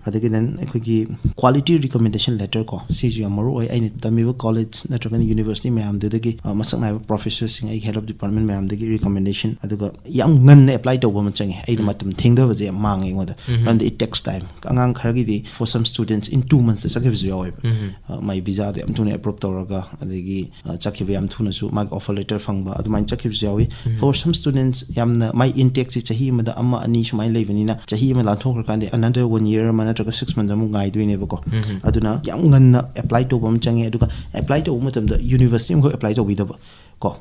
ꯑꯗꯒꯤ then ꯑꯩꯈꯣꯏꯒꯤ ꯀ꯭ꯋꯥꯂꯤꯇꯤ ꯔꯤꯀꯃꯦꯟꯗꯦꯁꯟ ꯂꯦꯇꯔ ꯀꯣ, ꯁꯤꯁꯨ ꯌꯥꯝ ꯃꯔꯨ ꯑꯣꯏ꯫ ꯑꯩꯅ ꯇꯝꯃꯤꯕ ꯀꯣꯂꯦꯖ ꯅꯠꯇ꯭ꯔꯒꯅ ꯌꯨꯅꯤꯚꯔꯁꯤꯇꯤ ꯃꯌꯥꯝꯗꯨꯗꯒꯤ, ꯑ, ꯃꯁꯛ ꯅꯥꯏꯕ ꯄ꯭ꯔꯣꯐꯦꯁꯔꯁꯤꯡ, ꯑꯩꯒꯤ ꯍꯦꯗ ꯑꯣꯐ ꯗꯤꯄꯥꯔꯠꯃꯦꯟ ꯃꯌꯥꯝꯗꯒꯤ ꯔꯤꯀꯃꯦꯟꯗꯦꯁꯟ, ꯑꯗꯨꯒ ꯌꯥꯝ ꯉꯟꯅ ꯑꯦꯄ꯭ꯂꯥꯏ ꯇꯧꯕ ꯑꯃ ꯆꯪꯉꯦ꯫ ꯑꯩꯅ ꯃꯇꯝ ꯊꯦꯡꯊꯕꯁꯦ ꯌꯥꯝ ꯃꯥꯡꯉꯦ ꯑꯩꯉꯣꯟꯗ꯫ ꯃꯔꯝꯗꯤ it takes time꯫ ꯑꯉꯥꯡ ꯈꯔꯒꯤꯗꯤ for some students in two monthsꯇ ꯆꯠꯈꯤꯕꯁꯨ ꯌꯥꯎꯋꯦꯕ꯫ ꯑ, ꯃꯥꯏ ꯚꯤꯖꯥꯗꯣ ꯌꯥꯝ ꯊꯨꯅ ꯑꯦꯄ꯭ꯔꯨꯞ ꯇꯧꯔꯒ, ꯑꯗꯒꯤ, ꯑ, ꯆꯠꯈꯤꯕ ꯌꯥꯝ ꯊꯨꯅꯁꯨ ꯃꯥꯒꯤ ꯑꯣꯐꯔ ꯂꯦꯇꯔ ꯐꯪꯕ, ꯑꯗꯨꯃꯥꯏꯅ ꯆꯠꯈꯤꯕꯁꯨ ꯌꯥꯎꯋꯤ꯫ For some students ꯌꯥꯝꯅ ꯃꯥꯏ ꯏꯟꯇꯦꯛꯁꯦ ꯆꯍꯤ ꯑꯃꯗ ꯑꯃ ꯑꯅꯤ ꯁꯨꯃꯥꯏꯅ ꯂꯩꯕꯅꯤꯅ, ꯆꯍꯤ ꯑꯃ ꯂꯥꯟꯊꯣꯛꯈ꯭ꯔꯀꯥꯟꯗ another one year ꯑꯃ ꯅꯠꯇ꯭ꯔꯒ six months ꯑꯃꯨꯛ ꯉꯥꯏꯗꯣꯏꯅꯦꯕꯀꯣ꯫ ꯑꯗꯨꯅ ꯌꯥꯝ ꯉꯟꯅ ꯑꯦꯄ꯭ꯂꯥꯏ ꯇꯧꯕ ꯑꯃ ꯆꯪꯉꯦ꯫ ꯑꯗꯨꯒ ꯑꯦꯄ꯭ꯂꯥꯏ ꯇꯧꯕ ꯃꯇꯝꯗ ꯌꯨꯅꯤꯚꯔꯁꯤꯇꯤ ꯑꯃꯈꯛ ꯑꯦꯄ꯭ꯂꯥꯏ ꯇꯧꯕꯤꯗꯕ ꯀꯣ,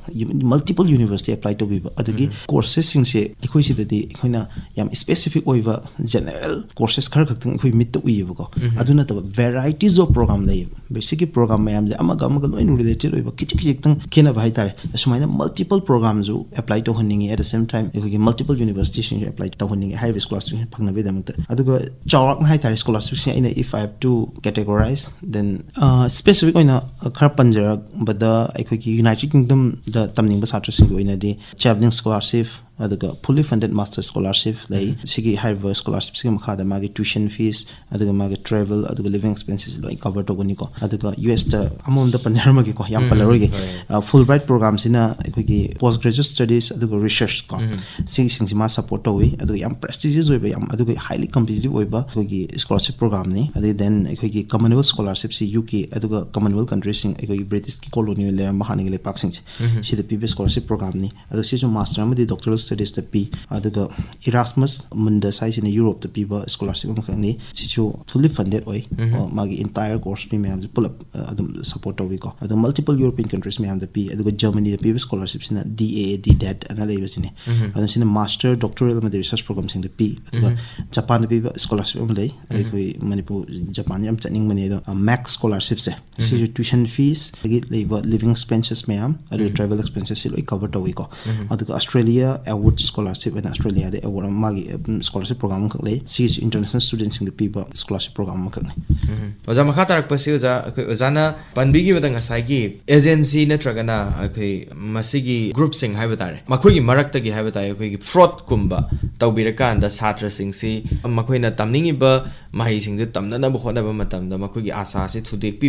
multiple university ꯑꯦꯄ꯭ꯂꯥꯏ ꯇꯧꯕꯤꯕ꯫ ꯑꯗꯒꯤ ꯀꯣꯔꯁꯦꯁꯁꯤꯡꯁꯦ ꯑꯩꯈꯣꯏ ꯁꯤꯗꯗꯤ ꯑꯩꯈꯣꯏꯅ ꯌꯥꯝ ꯁ꯭ꯄꯦꯁꯤꯐꯤꯛ ꯑꯣꯏꯕ ꯖꯦꯅꯔꯦꯜ ꯀꯣꯔꯁꯦꯁ ꯈꯔ ꯈꯛꯇꯪ ꯑꯩꯈꯣꯏ ꯃꯤꯠꯇ ꯎꯏꯌꯦꯕꯀꯣ꯫ ꯑꯗꯨ ꯅꯠꯇꯕ varieties of program ꯂꯩꯌꯦꯕ꯫ ꯕꯦꯁꯤꯛꯀꯤ ꯄ꯭ꯔꯣꯒ꯭ꯔꯥꯝ ꯃꯌꯥꯝꯁꯦ ꯑꯃꯒ ꯑꯃꯒ ꯂꯣꯏꯅ ꯔꯤꯂꯦꯇꯦꯠ ꯑꯣꯏꯕ, ꯈꯤꯖꯤꯛ ꯈꯤꯖꯤꯛꯇꯪ ꯈꯦꯠꯅꯕ ꯍꯥꯏꯇꯥꯔꯦ꯫ ꯑꯁꯨꯃꯥꯏꯅ multiple programꯁꯨ ꯑꯦꯄ꯭ꯂꯥꯏ ꯇꯧꯍꯟꯅꯤꯡꯉꯤ꯫ At the same time ꯑꯩꯈꯣꯏꯒꯤ multiple universityꯁꯤꯡꯁꯨ ꯑꯦꯄ꯭ꯂꯥꯏ ꯇꯧꯍꯟꯅꯤꯡꯉꯤ ꯍꯥꯏꯔꯤꯕ ꯁ꯭ꯀꯣꯂꯔꯁꯤꯞꯁꯤꯡ ꯐꯪꯅꯕꯒꯤꯗꯃꯛꯇ꯫ ꯑꯗꯨꯒ ꯆꯥꯎꯔꯥꯛꯅ ꯍꯥꯏꯇꯥꯔꯦ, ꯁ꯭ꯀꯣꯂꯔꯁꯤꯞꯁꯤꯡ ꯑꯩꯅ if I have to categorize, then, ꯑ, ꯁ꯭ꯄꯦꯁꯤꯐꯤꯛ ꯑꯣꯏꯅ ꯈꯔ ꯄꯟꯖꯔꯛꯄꯗ, ꯑꯩꯈꯣꯏꯒꯤ ꯌꯨꯅꯥꯏꯇꯦꯗ ꯀꯤꯡꯗꯝꯗ ꯇꯝꯅꯤꯡꯕ ꯁꯥꯇ꯭ꯔꯁꯤꯡꯒꯤ ꯑꯣꯏꯅꯗꯤ travelling scholarship, ꯑꯗꯨꯒ fully funded master scholarship ꯂꯩ꯫ ꯁꯤꯒꯤ ꯍꯥꯏꯔꯤꯕ scholarship ꯁꯤꯒꯤ ꯃꯈꯥꯗ ꯃꯥꯒꯤ tuition fees, ꯑꯗꯨꯒ ꯃꯥꯒꯤ travel, ꯑꯗꯨꯒ living expenses ꯂꯣꯏ cover ꯇꯧꯒꯅꯤꯀꯣ꯫ ꯑꯗꯨꯒ ꯌꯨ ꯑꯦꯁꯇ ꯑꯃꯃꯝꯗ ꯄꯟꯖꯔꯝꯃꯒꯦꯀꯣ, ꯌꯥꯝ ꯎꯝ, ꯄꯜꯂꯔꯣꯏꯒꯦ꯫ ꯍꯣꯏ꯫ ꯑ, Fulbright program ꯁꯤꯅ ꯑꯩꯈꯣꯏꯒꯤ post graduate studies ꯑꯗꯨꯒ research ꯀꯣ, ꯎꯝ꯫ ꯁꯤꯒꯤꯁꯤꯡꯁꯤ ꯃꯥ support ꯇꯧꯏ꯫ ꯑꯗꯨꯒ ꯌꯥꯝ prestigious ꯑꯣꯏꯕ, ꯌꯥꯝ, ꯑꯗꯨꯒ highly competitive ꯑꯣꯏꯕ ꯑꯩꯈꯣꯏꯒꯤ scholarship program ꯅꯤ꯫ ꯑꯗꯩ then ꯑꯩꯈꯣꯏꯒꯤ Commonwealth scholarship ꯁꯤ ꯌꯨ ꯀꯦ ꯑꯗꯨꯒ Commonwealth country ꯁꯤꯡ, ꯑꯩꯈꯣꯏꯒꯤ British ꯀꯤ colony ꯂꯩꯔꯝꯕ ꯍꯥꯟꯅꯒꯤ ꯂꯩꯄꯥꯛꯁꯤꯡꯁꯦ, ꯎꯝ꯫ ꯁꯤꯗ ꯄꯤꯕ scholarship program ꯅꯤ꯫ ꯑꯗꯣ ꯁꯤꯁꯨ master ꯑꯃꯗꯤ doctoral studies ꯇ ꯄꯤ꯫ ꯑꯗꯨꯒ Erasmus Mundus ꯍꯥꯏꯁꯤꯅ ꯌꯨꯔꯣꯞꯇ ꯄꯤꯕ scholarship ꯑꯃꯈꯛꯅꯤ꯫ ꯁꯤꯁꯨ fully funded ꯑꯣꯏ꯫ ꯎꯝ꯫ ꯑꯣ, ꯃꯥꯒꯤ entire course fee ꯃꯌꯥꯝꯁꯦ ꯄꯨꯂꯞ, ꯑ, ꯑꯗꯨꯝ support ꯇꯧꯏꯀꯣ꯫ ꯑꯗꯣ multiple European countries ꯃꯌꯥꯝꯗ ꯄꯤ꯫ ꯑꯗꯨꯒ ꯖꯔꯃꯅꯤꯗ ꯄꯤꯕ scholarship ꯁꯤꯅ ꯗꯤ ꯑꯦ ꯑꯦ ꯗꯤ ꯗꯦꯠ ꯑꯅ ꯂꯩꯕꯁꯤꯅꯤ꯫ ꯎꯝ꯫ ꯑꯗꯣ ꯁꯤꯅ master, doctoral ꯑꯃꯗꯤ research program ꯁꯤꯡꯗ ꯄꯤ꯫ ꯑꯗꯨꯒ ꯎꯝ꯫ ꯖꯄꯥꯟꯗ ꯄꯤꯕ scholarship ꯑꯃ ꯂꯩ꯫ ꯎꯝ꯫ ꯑꯩꯈꯣꯏ ꯃꯅꯤꯄꯨꯔ, ꯖꯄꯥꯟ ꯌꯥꯝ ꯆꯠꯅꯤꯡꯕꯅꯦ꯫ ꯑꯗꯣ, ꯑ, ꯃꯦꯛꯁ scholarship ꯁꯦ, ꯎꯝ꯫ ꯁꯤꯁꯨ tuition fees, ꯑꯗꯒꯤ ꯂꯩꯕ living expenses ꯃꯌꯥꯝ, ꯑꯗꯨꯒ ꯎꯝ꯫ Travel expenses ꯁꯤ ꯂꯣꯏ cover ꯇꯧꯏꯀꯣ꯫ ꯎꯝ꯫ ꯑꯗꯨꯒ Australia award scholarship ꯍꯥꯏꯅ Australia ꯗ award ꯑꯃ, ꯃꯥꯒꯤ, ꯎꯝ, scholarship program ꯑꯃꯈꯛ ꯂꯩ꯫ ꯁꯤꯒꯤꯁꯨ international student ꯁꯤꯡꯗ ꯄꯤꯕ scholarship program ꯑꯃꯈꯛꯅꯤ꯫ ꯎꯝ꯫ ꯑꯣꯖꯥ, ꯃꯈꯥ ꯇꯥꯔꯛꯄꯁꯤ, ꯑꯣꯖꯥ, ꯑꯩꯈꯣꯏ ꯑꯣꯖꯥꯅ ꯄꯟꯕꯤꯈꯤꯕꯗ ꯉꯁꯥꯏꯒꯤ agency ꯅꯠꯇ꯭ꯔꯒꯅ ꯑꯩꯈꯣꯏ ꯃꯁꯤꯒꯤ group ꯁꯤꯡ ꯍꯥꯏꯕ ꯇꯥꯔꯦ, ꯃꯈꯣꯏꯒꯤ ꯃꯔꯛꯇꯒꯤ ꯍꯥꯏꯕ ꯇꯥꯔꯦ, ꯑꯩꯈꯣꯏꯒꯤ fraud ꯀꯨꯝꯕ ꯇꯧꯕꯤꯔꯀꯥꯟꯗ ꯁꯥꯇ꯭ꯔꯁꯤꯡꯁꯤ ꯃꯈꯣꯏꯅ ꯇꯝꯅꯤꯡꯉꯤꯕ ꯃꯍꯩꯁꯤꯡꯗꯨ ꯇꯝꯅꯅꯕ ꯍꯣꯠꯅꯕ ꯃꯇꯝꯗ ꯃꯈꯣꯏꯒꯤ ꯑꯥꯁꯥꯁꯤ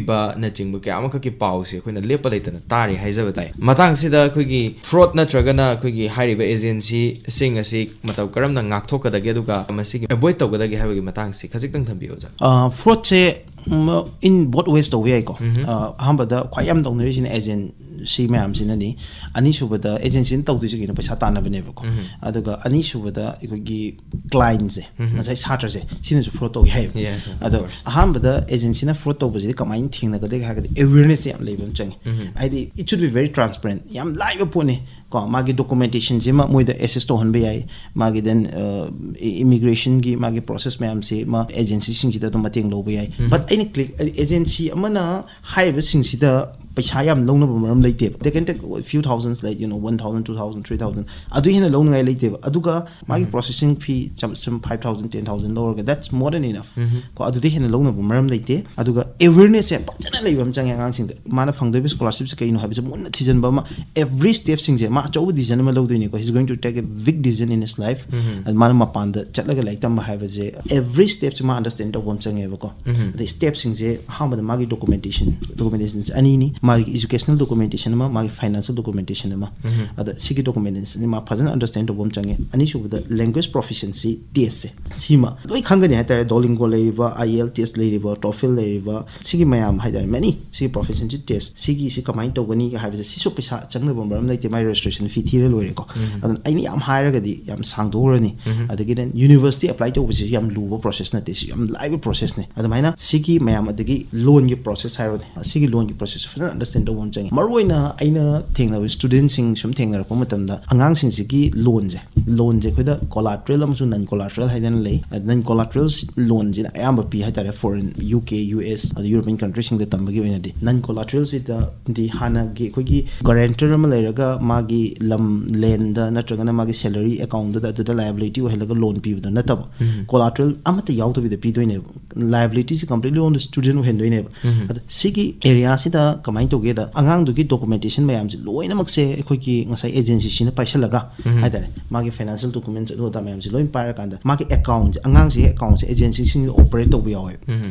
ꯊꯨꯗꯦꯛꯄꯤꯕꯅꯆꯤꯡꯕ ꯀꯌꯥ ꯑꯃꯈꯛꯀꯤ ꯄꯥꯎꯁꯤ ꯑꯩꯈꯣꯏꯅ ꯂꯦꯞꯄ ꯂꯩꯇꯅ ꯇꯥꯔꯤ ꯍꯥꯏꯖꯕ ꯇꯥꯏ꯫ ꯃꯇꯥꯡꯁꯤꯗ ꯑꯩꯈꯣꯏꯒꯤ fraud ꯅꯠꯇ꯭ꯔꯒꯅ ꯑꯩꯈꯣꯏꯒꯤ ꯍꯥꯏꯔꯤꯕ agency ꯁꯤꯡ ꯑꯁꯤ ꯃꯇꯧ ꯀꯔꯝꯅ ꯉꯥꯛꯊꯣꯛꯀꯗꯒꯦ, ꯑꯗꯨꯒ ꯃꯁꯤꯒꯤ avoid ꯇꯧꯒꯗꯒꯦ ꯍꯥꯏꯕꯒꯤ ꯃꯇꯥꯡꯁꯤ ꯈꯖꯤꯛꯇꯪ ꯊꯝꯕꯤꯌꯨ, ꯑꯣꯖꯥ꯫ ꯑ, fraud say, um, in both ways ꯇꯧꯕ ꯌꯥꯏꯀꯣ꯫ ꯎꯝ꯫ ꯑ, ꯑꯍꯥꯟꯕꯗ ꯈ꯭ꯋꯥꯏ ꯌꯥꯝ ꯇꯧꯅꯔꯤꯁꯤꯅ agency ꯃꯌꯥꯝꯁꯤꯅꯅꯤ꯫ ꯑꯅꯤꯁꯨꯕꯗ agency ꯅ ꯇꯧꯗꯣꯏꯁꯦ ꯀꯩꯅꯣ? ꯄꯩꯁꯥ ꯇꯥꯟꯅꯕꯅꯦꯕꯀꯣ꯫ ꯎꯝ꯫ ꯑꯗꯨꯒ ꯑꯅꯤꯁꯨꯕꯗ ꯑꯩꯈꯣꯏꯒꯤ client ꯁꯦ, ꯎꯝ꯫ ꯉꯁꯥꯏ ꯁꯥꯇ꯭ꯔꯁꯦ, ꯁꯤꯅꯁꯨ fraud ꯇꯧꯏ ꯍꯥꯏꯌꯦꯕ꯫ Yes, of ꯑꯗꯣ course꯫ ꯑꯍꯥꯟꯕꯗ agency ꯅ fraud ꯇꯧꯕꯁꯤꯗꯤ ꯀꯃꯥꯏꯅ ꯊꯦꯡꯅꯒꯗꯒꯦ ꯍꯥꯏꯔꯒꯗꯤ awareness ꯁꯦ ꯌꯥꯝ ꯂꯩꯕ ꯑꯃ ꯆꯪꯉꯤ꯫ ꯎꯝ꯫ ꯍꯥꯏꯗꯤ it should be very transparent, ꯌꯥꯝ ꯂꯥꯏꯕ ꯄꯣꯠꯅꯤ꯫ ꯀꯣ, ꯃꯥꯒꯤ documentation ꯁꯤꯃ ꯃꯣꯏꯗ assist ꯇꯧꯍꯟꯕ ꯌꯥꯏ꯫ ꯃꯥꯒꯤ then, ꯑ, i-, immigration ꯒꯤ ꯃꯥꯒꯤ process ꯃꯌꯥꯝꯁꯤ ꯃꯥ agency ꯁꯤꯡꯁꯤꯗ ꯑꯗꯨꯝ ꯃꯇꯦꯡ ꯂꯧꯕ ꯌꯥꯏ꯫ ꯎꯝ꯫ But ꯑꯩꯅ click, agency ꯑꯃꯅ ꯍꯥꯏꯔꯤꯕꯁꯤꯡꯁꯤꯗ ꯄꯩꯁꯥ ꯌꯥꯝ ꯂꯧꯅꯕ ꯃꯔꯝ ꯂꯩꯇꯦꯕ. They can take few thousands, like, you know, one thousand, two thousand, three thousand, ꯑꯗꯨ ꯍꯦꯟꯅ ꯂꯧꯅꯉꯥꯏ ꯂꯩꯇꯦꯕ꯫ ꯑꯗꯨꯒ ꯃꯥꯒꯤ processing fee some five thousand, ten thousand ꯂꯧꯔꯒ, that's more than enough. ꯀꯣ, ꯑꯗꯨꯗꯤ ꯍꯦꯟꯅ ꯂꯧꯅꯕ ꯃꯔꯝ ꯂꯩꯇꯦ꯫ ꯑꯗꯨꯒ awareness ꯁꯦ ꯐꯖꯅ ꯂꯩꯕ ꯑꯃ ꯆꯪꯉꯦ ꯑꯉꯥꯡꯁꯤꯡꯗ꯫ ꯃꯥꯅ ꯐꯪꯗꯣꯏꯕ scholarship ꯁꯦ ꯀꯩꯅꯣ ꯍꯥꯏꯕꯁꯦ ꯃꯨꯟꯅ ꯊꯤꯖꯤꯟꯕ ꯑꯃ, every step ꯁꯤꯡꯁꯦ꯫ ꯃꯥ ꯑꯆꯧꯕ decision ꯑꯃ ꯂꯧꯗꯣꯏꯅꯤꯀꯣ, he's going to take a big decision in his life. ꯑꯗꯨ ꯃꯥꯅ ꯃꯄꯥꯟꯗ ꯆꯠꯂꯒ ꯂꯥꯏꯔꯤꯛ ꯇꯝꯕ ꯍꯥꯏꯕꯁꯦ, every step ꯁꯦ ꯃꯥ understand ꯇꯧꯕ ꯑꯃ ꯆꯪꯉꯦꯕꯀꯣ꯫ ꯑꯗꯩ step ꯁꯤꯡꯁꯦ, ꯑꯍꯥꯟꯕꯗ ꯃꯥꯒꯤ documentation, documentation ꯁꯦ ꯑꯅꯤꯅꯤ: ꯃꯥꯒꯤ educational documentation ꯑꯃ, ꯃꯥꯒꯤ financial documentation ꯑꯃ꯫ ꯑꯗ ꯁꯤꯒꯤ documentation ꯁꯤ ꯃꯥ ꯐꯖꯅ understand ꯇꯧꯕ ꯑꯃ ꯆꯪꯉꯦ꯫ ꯑꯅꯤꯁꯨꯕꯗ, language proficiency test ꯁꯦ, ꯁꯤꯃ ꯂꯣꯏ ꯈꯪꯒꯅꯤ ꯍꯥꯏꯇꯥꯔꯦ꯫ Duolingo ꯂꯩꯔꯤꯕ, IELTS ꯂꯩꯔꯤꯕ, TOEFL ꯂꯩꯔꯤꯕ, ꯁꯤꯒꯤ ꯃꯌꯥꯝ ꯍꯥꯏꯇꯥꯔꯦ, many, ꯁꯤꯒꯤ proficiency test ꯁꯤꯒꯤ ꯁꯤ ꯀꯃꯥꯏꯅ ꯇꯧꯒꯅꯤ ꯍꯥꯏꯕꯁꯦ, ꯁꯤꯁꯨ ꯄꯩꯁꯥ ꯆꯪꯗꯕ ꯃꯔꯝ ꯂꯩꯇꯦ, ꯃꯥꯏ registration fee ꯊꯤꯔ ꯂꯣꯏꯔꯦꯀꯣ꯫ ꯑꯗꯨꯅ ꯑꯩꯅ ꯌꯥꯝ ꯍꯥꯏꯔꯒꯗꯤ ꯌꯥꯝ ꯁꯥꯡꯗꯣꯛꯎꯔꯅꯤ꯫ ꯑꯗꯒꯤ then university apply ꯇꯧꯕꯁꯤꯁꯨ ꯌꯥꯝ ꯂꯨꯕ process ꯅꯠꯇꯦ, ꯁꯤ ꯌꯥꯝ ꯂꯥꯏꯕ process ꯅꯦ꯫ ꯑꯗꯨꯃꯥꯏꯅ ꯁꯤꯒꯤ ꯃꯌꯥꯝ, ꯑꯗꯒꯤ loan ꯒꯤ process ꯍꯥꯏꯔꯣꯅꯦ, ꯑꯁꯤꯒꯤ loan ꯒꯤ process ꯁꯦ ꯐꯖꯅ understand ꯇꯧꯕ ꯑꯃ ꯆꯪꯉꯤ꯫ ꯃꯔꯨꯑꯣꯏꯅ ꯑꯩꯅ ꯊꯦꯡꯅꯕ student ꯁꯤꯡ ꯁꯨꯝ ꯊꯦꯡꯅꯔꯛꯄ ꯃꯇꯝꯗ, ꯑꯉꯥꯡꯁꯤꯡꯁꯤꯒꯤ loan ꯁꯦ, loan ꯁꯦ ꯑꯩꯈꯣꯏꯗ collateral ꯑꯃꯁꯨꯡ non collateral ꯍꯥꯏꯗꯅ ꯂꯩ꯫ Non collateral loan ꯁꯤꯅ ꯑꯌꯥꯝꯕ ꯄꯤ ꯍꯥꯏꯇꯥꯔꯦ, foreign, UK, US, ꯑꯗ European country ꯁꯤꯡꯗ ꯇꯝꯕꯒꯤ ꯑꯣꯏꯅꯗꯤ꯫ Non collateral ꯁꯤꯗꯗꯤ ꯍꯥꯟꯅꯒꯤ ꯑꯩꯈꯣꯏꯒꯤ guarantor ꯑꯃ ꯂꯩꯔꯒ ꯃꯥꯒꯤ ꯂꯝ, land ꯅꯠꯇ꯭ꯔꯒꯅ ꯃꯥꯒꯤ salary account ꯗꯨꯗ ꯑꯗꯨꯗ liability ꯑꯣꯏꯍꯜꯂꯒ loan ꯄꯤꯕꯗꯣ ꯅꯠꯇꯕ, collateral ꯑꯃꯠꯇ ꯌꯥꯎꯗꯕꯤꯗ ꯄꯤꯗꯣꯏꯅꯦꯕ꯫ Liability ꯁꯤ completely on the student ꯑꯣꯏꯍꯟꯗꯣꯏꯅꯦꯕ꯫ ꯑꯗ ꯁꯤꯒꯤ area ꯁꯤꯗ ꯀꯃꯥꯏꯅ ꯇꯧꯒꯦꯗ, ꯑꯉꯥꯡꯗꯨꯒꯤ documentation ꯃꯌꯥꯝꯁꯦ ꯂꯣꯏꯅꯃꯛꯁꯦ ꯑꯩꯈꯣꯏꯒꯤ ꯉꯁꯥꯏ agency ꯁꯤꯅ ꯄꯥꯏꯁꯜꯂꯒ ꯍꯥꯏꯇꯥꯔꯦ, ꯃꯥꯒꯤ financial documents ꯑꯗꯨ ꯑꯗꯥ ꯃꯌꯥꯝꯁꯦ ꯂꯣꯏ ꯄꯥꯏꯔꯀꯥꯟꯗ, ꯃꯥꯒꯤ account ꯁꯦ, ꯑꯉꯥꯡꯁꯤꯒꯤ account ꯁꯦ agency ꯁꯤꯡꯅ operate ꯇꯧꯕ ꯌꯥꯎꯋꯦꯕ꯫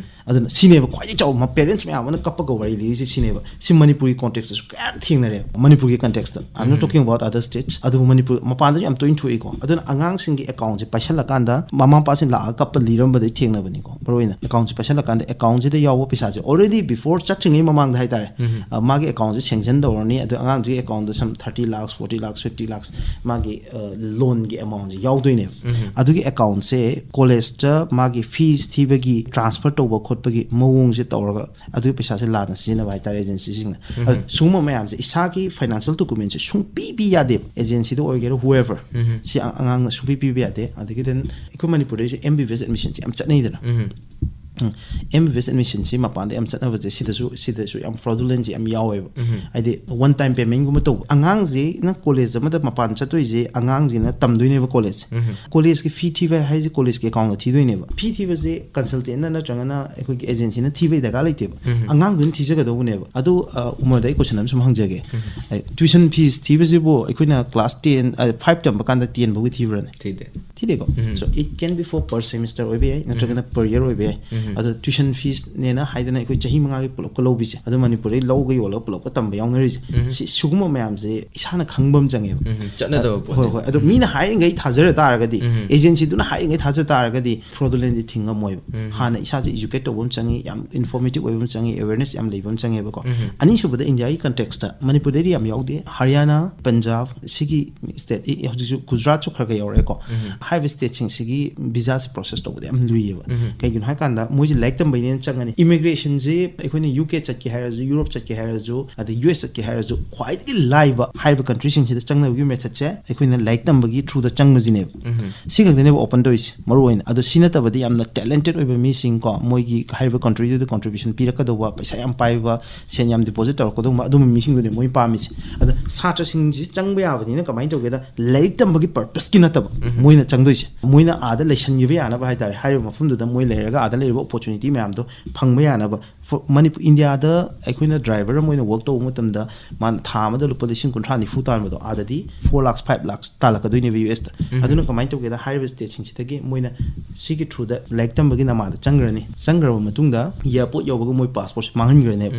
ꯑꯗꯨꯅ ꯁꯤꯅꯦꯕ ꯈ꯭ꯋꯥꯏꯗꯒꯤ ꯆꯥꯎꯕ, parents ꯃꯌꯥꯝ ꯑꯃꯅ ꯀꯞꯄꯒ ꯋꯥꯔꯤ ꯂꯤꯔꯤꯁꯦ ꯁꯤꯅꯦꯕ꯫ ꯁꯤ ꯃꯅꯤꯄꯨꯔꯒꯤ context ꯇꯁꯨ ꯀꯌꯥ ꯊꯦꯡꯅꯔꯦ꯫ ꯃꯅꯤꯄꯨꯔꯒꯤ context ꯇ, I'm not talking about other states, ꯑꯗꯨꯕꯨ ꯃꯅꯤꯄꯨꯔ ꯃꯄꯥꯟꯗꯁꯨ ꯌꯥꯝ ꯇꯣꯏꯅ ꯊꯣꯛꯏꯀꯣ꯫ ꯑꯗꯨꯅ ꯑꯉꯥꯡꯁꯤꯡꯒꯤ account ꯁꯦ ꯄꯥꯏꯁꯜꯂꯀꯥꯟꯗ ꯃꯃꯥ ꯃꯄꯥꯁꯤꯡ ꯂꯥꯛꯑꯒ ꯀꯞꯄ ꯂꯤꯔꯝꯕꯗꯩ ꯊꯦꯡꯅꯕꯅꯤꯀꯣ꯫ ꯃꯔꯨꯑꯣꯏꯅ account ꯁꯦ ꯄꯥꯏꯁꯜꯂꯀꯥꯟꯗ account ꯁꯤꯗ ꯌꯥꯎꯕ ꯄꯩꯁꯥꯁꯦ already before ꯆꯠꯇ꯭ꯔꯤꯉꯩ ꯃꯃꯥꯡꯗ ꯍꯥꯏꯇꯥꯔꯦ, ꯑ, ꯃꯥꯒꯤ account ꯁꯦ sanction ꯇꯧꯔꯅꯤ꯫ ꯑꯗꯨ ꯑꯉꯥꯡꯁꯤꯒꯤ account ꯗ some thirty lakhs, forty lakhs, fifty lakhs ꯃꯥꯒꯤ, ꯑ, loan ꯒꯤ amount ꯁꯦ ꯌꯥꯎꯗꯣꯏꯅꯦꯕ꯫ ꯑꯗꯨꯒꯤ account ꯁꯦ college ꯇ ꯃꯥꯒꯤ fees ꯊꯤꯕꯒꯤ, transfer ꯇꯧꯕ ꯈꯣꯠꯄꯒꯤ ꯃꯑꯣꯡꯁꯦ ꯇꯧꯔꯒ ꯑꯗꯨꯒꯤ ꯄꯩꯁꯥꯁꯦ ꯂꯥꯟꯅ ꯁꯤꯖꯤꯟꯅꯕ ꯍꯥꯏꯇꯥꯔꯦ agency ꯁꯤꯡꯅ꯫ ꯑꯗꯨ ꯁꯤꯒꯨꯝꯕ ꯃꯌꯥꯝꯁꯦ, ꯏꯁꯥꯒꯤ financial document ꯁꯦ ꯁꯨꯡꯄꯤ ꯄꯤ ꯌꯥꯗꯦꯕ, agency ꯗ ꯑꯣꯏꯒꯦꯔꯥ whoever꯫ ꯁꯤ ꯑ-, ꯑꯉꯥꯡꯅ ꯁꯨꯡꯄꯤ ꯄꯤꯕ ꯌꯥꯗꯦ꯫ ꯑꯗꯒꯤ then ꯑꯩꯈꯣꯏ ꯃꯅꯤꯄꯨꯔꯗꯩꯁꯦ MBBS admission ꯁꯦ ꯌꯥꯝ ꯆꯠꯅꯩꯗꯅ꯫ ꯑꯦꯝ ꯕꯤ ꯕꯤ ꯑꯦꯁ ꯑꯦꯗꯃꯤꯁꯟꯁꯤ ꯃꯄꯥꯟꯗ ꯌꯥꯝ ꯆꯠꯅꯕꯁꯦ ꯁꯤꯗꯁꯨ ꯁꯤꯗꯁꯨ ꯌꯥꯝ ꯐ꯭ꯔꯣꯗꯨꯂꯦꯟꯁꯤ ꯌꯥꯝ ꯌꯥꯎꯋꯦꯕ꯫ ꯍꯥꯏꯗꯤ ꯋꯥꯟ ꯇꯥꯏꯝ ꯄꯦꯃꯦꯟꯒꯨꯝꯕ ꯇꯧꯕ, ꯑꯉꯥꯡꯁꯤꯅ ꯀꯣꯂꯦꯖ ꯑꯃꯗ ꯃꯄꯥꯟ ꯆꯠꯇꯣꯏꯁꯦ ꯑꯉꯥꯡꯁꯤꯅ ꯇꯝꯗꯣꯏꯅꯦꯕ ꯀꯣꯂꯦꯖꯁꯦ꯫ ꯀꯣꯂꯦꯖꯀꯤ ꯐꯤ ꯊꯤꯕ ꯍꯥꯏꯁꯦ ꯀꯣꯂꯦꯖꯀꯤ ꯑꯦꯀꯥꯎꯟꯗ ꯊꯤꯗꯣꯏꯅꯦꯕ꯫ ꯐꯤ ꯊꯤꯕꯁꯦ ꯀꯟꯁꯜꯇꯦꯟꯅ ꯅꯠꯇ꯭ꯔꯒꯅ ꯑꯩꯈꯣꯏꯒꯤ ꯑꯦꯖꯦꯟꯁꯤꯅ ꯊꯤꯕꯒꯤ ꯗꯔꯀꯥꯔ ꯂꯩꯇꯦꯕ꯫ ꯑꯉꯥꯡꯗꯨꯅ ꯊꯤꯖꯒꯗꯧꯕꯅꯦꯕ꯫ ꯑꯗꯨ ꯑ, ꯎꯃꯔꯗ ꯑꯩ ꯀꯣꯏꯁꯟ ꯑꯃ ꯁꯨꯝ ꯍꯪꯖꯒꯦ꯫ ꯇ꯭ꯋꯤꯁꯟ ꯐꯤꯁ ꯊꯤꯕꯁꯤꯕꯨ ꯑꯩꯈꯣꯏꯅ ꯀ꯭ꯂꯥꯁ ꯇꯦꯟ, ꯐꯥꯏꯚ ꯇꯝꯕ ꯀꯥꯟꯗ ꯇꯦꯟ ꯐꯥꯎꯒꯤ ꯊꯤꯕ꯭ꯔꯅꯦ? ꯊꯤꯗꯦ꯫ ꯊꯤꯗꯦꯀꯣ? So it can be for per semester ꯑꯣꯏꯕ ꯌꯥꯏ, ꯅꯠꯇ꯭ꯔꯒꯅ per year ꯑꯣꯏꯕ ꯌꯥꯏ꯫ ꯑꯗꯣ ꯇ꯭ꯋꯤꯁꯟ ꯐꯤꯁꯅꯦꯅ ꯍꯥꯏꯗꯅ ꯑꯩꯈꯣꯏ ꯆꯍꯤ ꯃꯉꯥꯒꯤ ꯄꯨꯂꯞꯀ ꯂꯧꯕꯤꯁꯦ, ꯑꯗꯣ ꯃꯅꯤꯄꯨꯔꯗꯩ ꯂꯧꯒ ꯌꯣꯜꯂꯒ ꯄꯨꯂꯞꯀ ꯇꯝꯕ ꯌꯥꯎꯅꯔꯤꯁꯦ, ꯁꯤ ꯁꯤꯒꯨꯝꯕ ꯃꯌꯥꯝꯁꯦ ꯏꯁꯥꯅ ꯈꯪꯕ ꯑꯃ ꯆꯪꯉꯦꯕ꯫ ꯎꯝ, ꯆꯠꯅꯗꯕ ꯍꯣꯏ ꯄꯣꯠꯅꯦ꯫ ꯍꯣꯏ꯫ ꯑꯗꯣ ꯃꯤꯅ ꯍꯥꯏꯔꯤꯉꯩ ꯊꯥꯖꯔ ꯇꯥꯔꯒꯗꯤ, ꯑꯦꯖꯦꯟꯁꯤꯗꯨꯅ ꯍꯥꯏꯔꯤꯉꯩ ꯊꯥꯖ ꯇꯥꯔꯒꯗꯤ ꯐ꯭ꯔꯣꯗꯨꯂꯦꯟꯗꯤ ꯊꯤꯡꯉꯝꯃꯣꯏꯕ꯫ ꯍꯥꯟꯅ ꯏꯁꯥꯁꯦ ꯏꯖꯨꯀꯦꯠ ꯇꯧꯕ ꯑꯃ ꯆꯪꯉꯤ, ꯌꯥꯝ ꯏꯟꯐꯣꯔꯃꯦꯇꯤꯚ ꯑꯣꯏꯕ ꯑꯃ ꯆꯪꯉꯤ, ꯑꯦꯋꯦꯔꯅꯦꯁ ꯌꯥꯝ ꯂꯩꯕ ꯑꯃ ꯆꯪꯉꯦꯕꯀꯣ꯫ ꯑꯅꯤꯁꯨꯕꯗ ꯏꯟꯗꯤꯌꯥꯒꯤ ꯀꯟꯇꯦꯛꯁꯇ ꯃꯅꯤꯄꯨꯔꯗꯩꯗꯤ ꯌꯥꯝ ꯌꯥꯎꯗꯦ, ꯍꯔꯤꯌꯥꯅꯥ, ꯄꯟꯖꯥꯕ, ꯁꯤꯒꯤ ꯁ꯭ꯇꯦꯠ, ꯍꯧꯖꯤꯛꯁꯨ ꯒꯨꯖꯔꯥꯠꯁꯨ ꯈꯔ ꯈꯔ ꯌꯥꯎꯔꯛꯑꯦꯀꯣ꯫ ꯍꯥꯏꯔꯤꯕ ꯁ꯭ꯇꯦꯠꯁꯤꯡꯁꯤꯒꯤ ꯚꯤꯖꯥꯁꯦ ꯄ꯭ꯔꯣꯁꯦꯁ ꯇꯧꯕꯗ ꯌꯥꯝ ꯂꯨꯏꯌꯦꯕ꯫ ꯀꯩꯒꯤꯅꯣ ꯍꯥꯏꯀꯥꯟꯗ ꯃꯣꯏꯁꯦ ꯂꯥꯏꯔꯤꯛ ꯇꯝꯕꯩꯅꯦꯅ ꯆꯪꯉꯅꯤ꯫ ꯏꯃꯤꯒ꯭ꯔꯦꯁꯟꯁꯦ ꯑꯩꯈꯣꯏꯅ ꯌꯨ ꯀꯦ ꯆꯠꯀꯦ ꯍꯥꯏꯔꯁꯨ, ꯌꯨꯔꯣꯞ ꯆꯠꯀꯦ ꯍꯥꯏꯔꯁꯨ, ꯑꯗꯩ ꯌꯨ ꯑꯦꯁ ꯆꯠꯀꯦ ꯍꯥꯏꯔꯁꯨ, ꯈ꯭ꯋꯥꯏꯗꯒꯤ ꯂꯥꯏꯕ ꯍꯥꯏꯔꯤꯕ ꯀꯟꯇ꯭ꯔꯤꯁꯤꯡꯁꯤꯗ ꯆꯪꯅꯕꯒꯤ ꯃꯦꯊꯠꯁꯦ ꯑꯩꯈꯣꯏꯅ ꯂꯥꯏꯔꯤꯛ ꯇꯝꯕꯒꯤ ꯊ꯭ꯔꯨꯗ ꯆꯪꯕꯁꯤꯅꯦꯕ꯫ ꯁꯤ ꯈꯛꯇꯅꯦꯕ ꯑꯣꯄꯟ ꯇꯧꯔꯤꯁꯦ ꯃꯔꯨ ꯑꯣꯏꯅ꯫ ꯑꯗꯣ ꯁꯤ ꯅꯠꯇꯕꯗꯤ ꯌꯥꯝꯅ ꯇꯦꯂꯦꯟꯇꯦꯠ ꯑꯣꯏꯕ ꯃꯤꯁꯤꯡ ꯀꯣ, ꯃꯣꯏꯒꯤ ꯍꯥꯏꯔꯤꯕ ꯀꯟꯇ꯭ꯔꯤꯗꯨꯗ ꯀꯣꯟꯇ꯭ꯔꯤꯕ꯭ꯌꯨꯁꯟ ꯄꯤꯔꯛꯀꯗꯧꯕ, ꯄꯩꯁꯥ ꯌꯥꯝ ꯄꯥꯏꯕ, ꯁꯦꯟ ꯌꯥꯝ ꯗꯤꯄꯣꯖꯤꯠ ꯇꯧꯔꯛꯀꯗꯧꯕ ꯑꯗꯨꯝꯕ ꯃꯤꯁꯤꯡꯗꯨꯅꯦ ꯃꯣꯏ ꯄꯥꯝꯃꯤꯁꯦ꯫ ꯑꯗ ꯁꯥꯇ꯭ꯔꯁꯤꯡꯁꯤ ꯆꯪꯕ ꯌꯥꯕꯅꯤꯅ ꯀꯃꯥꯏꯅ ꯇꯧꯒꯦꯗ, ꯂꯥꯏꯔꯤꯛ ꯇꯝꯕꯒꯤ ꯄꯔꯄꯁꯀꯤ ꯅꯠꯇꯕ ꯃꯣꯏꯅ ꯆꯪꯗꯣꯏꯁꯦ, ꯃꯣꯏꯅ ꯑꯥꯗ ꯂꯩꯁꯟꯈꯤꯕ ꯌꯥꯅꯕ ꯍꯥꯏꯇꯥꯔꯦ, ꯍꯥꯏꯔꯤꯕ ꯃꯐꯝꯗꯨꯗ ꯃꯣꯏ ꯂꯩꯔꯒ ꯑꯥꯗ ꯂꯩꯔꯤꯕ ꯑꯣꯄꯣꯔꯆꯨꯅꯤꯇꯤ ꯃꯌꯥꯝꯗꯣ ꯐꯪꯕ ꯌꯥꯅꯕ꯫ ꯐꯣꯔ ꯃꯅꯤꯄꯨꯔ, ꯏꯟꯗꯤꯌꯥꯗ ꯑꯩꯈꯣꯏꯅ ꯗ꯭ꯔꯥꯏꯚꯔ ꯑꯃ ꯑꯣꯏꯅ ꯋꯔꯛ ꯇꯧꯕ ꯃꯇꯝꯗ ꯃꯥꯅ ꯊꯥ ꯑꯃꯗ ꯂꯨꯄꯥ ꯂꯤꯁꯤꯡ ꯀꯨꯟꯊ꯭ꯔꯥ ꯅꯤꯐꯨ ꯇꯥꯟꯕꯗꯣ ꯑꯥꯗꯗꯤ ꯐꯣꯔ ꯂꯥꯛꯁ ꯐꯥꯏꯚ ꯂꯥꯛꯁ ꯇꯥꯜꯂꯛꯀꯗꯣꯏꯅꯦꯕ ꯌꯨ ꯑꯦꯁꯇ꯫ ꯑꯗꯨꯅ ꯀꯃꯥꯏꯅ ꯇꯧꯒꯦꯗ, ꯍꯥꯏꯔꯤꯕ ꯁ꯭ꯇꯦꯠꯁꯤꯡꯁꯤꯗꯒꯤ ꯃꯣꯏꯅ ꯁꯤꯒꯤ ꯊ꯭ꯔꯨꯗ ꯂꯥꯏꯔꯤꯛ ꯇꯝꯕꯒꯤ ꯅꯃꯥꯗ ꯆꯪꯈ꯭ꯔꯅꯤ꯫ ꯆꯪꯈ꯭ꯔꯕ ꯃꯇꯨꯡꯗ ꯏꯌꯥꯔꯄꯣꯔꯠ ꯌꯧꯕꯒ ꯃꯣꯏ ꯄꯥꯁꯄꯣꯔꯠꯁꯦ ꯃꯥꯡꯍꯟꯈ꯭ꯔꯅꯦꯕ꯫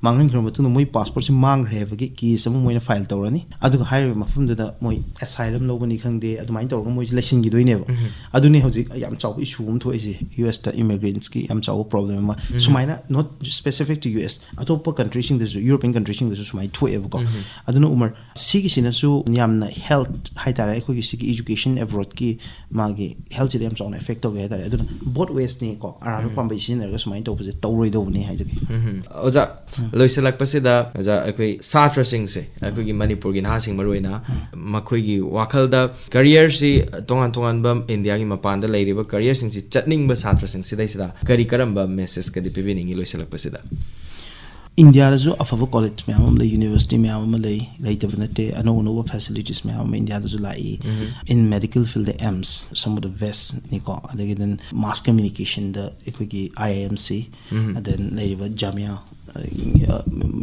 ꯃꯥꯡꯍꯟꯈ꯭ꯔꯕ ꯃꯇꯨꯡꯗ ꯃꯣꯏ ꯄꯥꯁꯄꯣꯔꯠꯁꯦ ꯃꯥꯡꯈ꯭ꯔꯦ ꯍꯥꯏꯕꯒꯤ ꯀꯦꯁ ꯑꯃ ꯃꯣꯏꯅ ꯐꯥꯏꯜ ꯇꯧꯔꯅꯤ꯫ ꯑꯗꯨꯒ ꯍꯥꯏꯔꯤꯕ ꯃꯐꯝꯗꯨꯗ ꯃꯣꯏ ꯑꯦꯁꯥꯏꯂꯝ ꯂꯧꯕꯅꯤ ꯈꯪꯗꯦ, ꯑꯗꯨꯃꯥꯏꯅ ꯇꯧꯔꯒ ꯃꯣꯏꯁꯦ ꯂꯩꯁꯤꯟꯈꯤꯗꯣꯏꯅꯦꯕ꯫ ꯑꯗꯨꯅꯤ ꯍꯧꯖꯤꯛ ꯌꯥꯝ ꯆꯥꯎꯕ ꯏꯁꯨ ꯑꯃ ꯊꯣꯛꯏꯁꯦ, ꯌꯨ ꯑꯦꯁꯇ ꯏꯃꯤꯒ꯭ꯔꯦꯟꯠꯁꯀꯤ ꯌꯥꯝ ꯆꯥꯎꯕ ꯄ꯭ꯔꯣꯕ꯭ꯂꯦꯝ ꯑꯃ꯫ ꯁꯨꯃꯥꯏꯅ not specific to U S, ꯑꯇꯣꯞꯄ countryꯁꯤꯡꯗꯁꯨ, European countryꯁꯤꯡꯗꯁꯨ ꯁꯨꯃꯥꯏꯅ ꯊꯣꯛꯑꯦꯕꯀꯣ꯫ ꯑꯗꯨꯅ ꯎꯃꯔ, ꯁꯤꯒꯤꯁꯤꯅꯁꯨ ꯌꯥꯝꯅ health ꯍꯥꯏꯇꯥꯔꯦ, ꯑꯩꯈꯣꯏꯒꯤ ꯁꯤꯒꯤ education abroadꯀꯤ ꯃꯥꯒꯤ healthꯁꯤꯗ ꯌꯥꯝ ꯆꯥꯎꯅ effect ꯇꯧꯋꯦ ꯍꯥꯏꯇꯥꯔꯦ꯫ ꯑꯗꯨꯅ both waysꯅꯤꯀꯣ, ꯑꯔꯥꯟꯕ ꯄꯥꯝꯕꯩ ꯁꯤꯖꯤꯟꯅꯔꯒ ꯁꯨꯃꯥꯏꯅ ꯇꯧꯕꯁꯦ ꯇꯧꯔꯣꯏꯗꯧꯕꯅꯤ ꯍꯥꯏꯖꯒꯦ꯫ ꯎꯝ꯫ ꯑꯣꯖꯥ, ꯂꯣꯏꯁꯤꯜꯂꯛꯄꯁꯤꯗ ꯑꯣꯖꯥ, ꯑꯩꯈꯣꯏ ꯁꯥꯇ꯭ꯔꯁꯤꯡꯁꯦ ꯑꯩꯈꯣꯏꯒꯤ ꯃꯅꯤꯄꯨꯔꯒꯤ ꯅꯍꯥꯁꯤꯡ ꯃꯔꯨꯑꯣꯏꯅ ꯃꯈꯣꯏꯒꯤ ꯋꯥꯈꯜꯗ careerꯁꯤ ꯇꯣꯉꯥꯟ ꯇꯣꯉꯥꯟꯕ ꯏꯟꯗꯤꯌꯥꯒꯤ ꯃꯄꯥꯟꯗ ꯂꯩꯔꯤꯕ careerꯁꯤꯡꯁꯤ ꯆꯠꯅꯤꯡꯕ ꯁꯥꯇ꯭ꯔꯁꯤꯡꯁꯤꯗꯩꯁꯤꯗ ꯀꯔꯤ ꯀꯔꯝꯕ messageꯀꯗꯤ ꯄꯤꯕꯤꯅꯤꯡꯉꯤ ꯂꯣꯏꯁꯤꯜꯂꯛꯄꯁꯤꯗ? ꯏꯟꯗꯤꯌꯥꯗꯁꯨ ꯑꯐꯕ college ꯃꯌꯥꯝ ꯑꯃ ꯂꯩ, university ꯃꯌꯥꯝ ꯑꯃ ꯂꯩ, ꯂꯩꯇꯕ ꯅꯠꯇꯦ꯫ ꯑꯅꯧ ꯑꯅꯧꯕ facilities ꯃꯌꯥꯝ ꯑꯃ ꯏꯟꯗꯤꯌꯥꯗꯁꯨ ꯂꯥꯛꯏ꯫ In medical field, AIIMS, some of the bestꯅꯤꯀꯣ꯫ ꯑꯗꯒꯤ then mass communicationꯗ ꯑꯩꯈꯣꯏꯒꯤ I I M C, then ꯂꯩꯔꯤꯕ Jamia,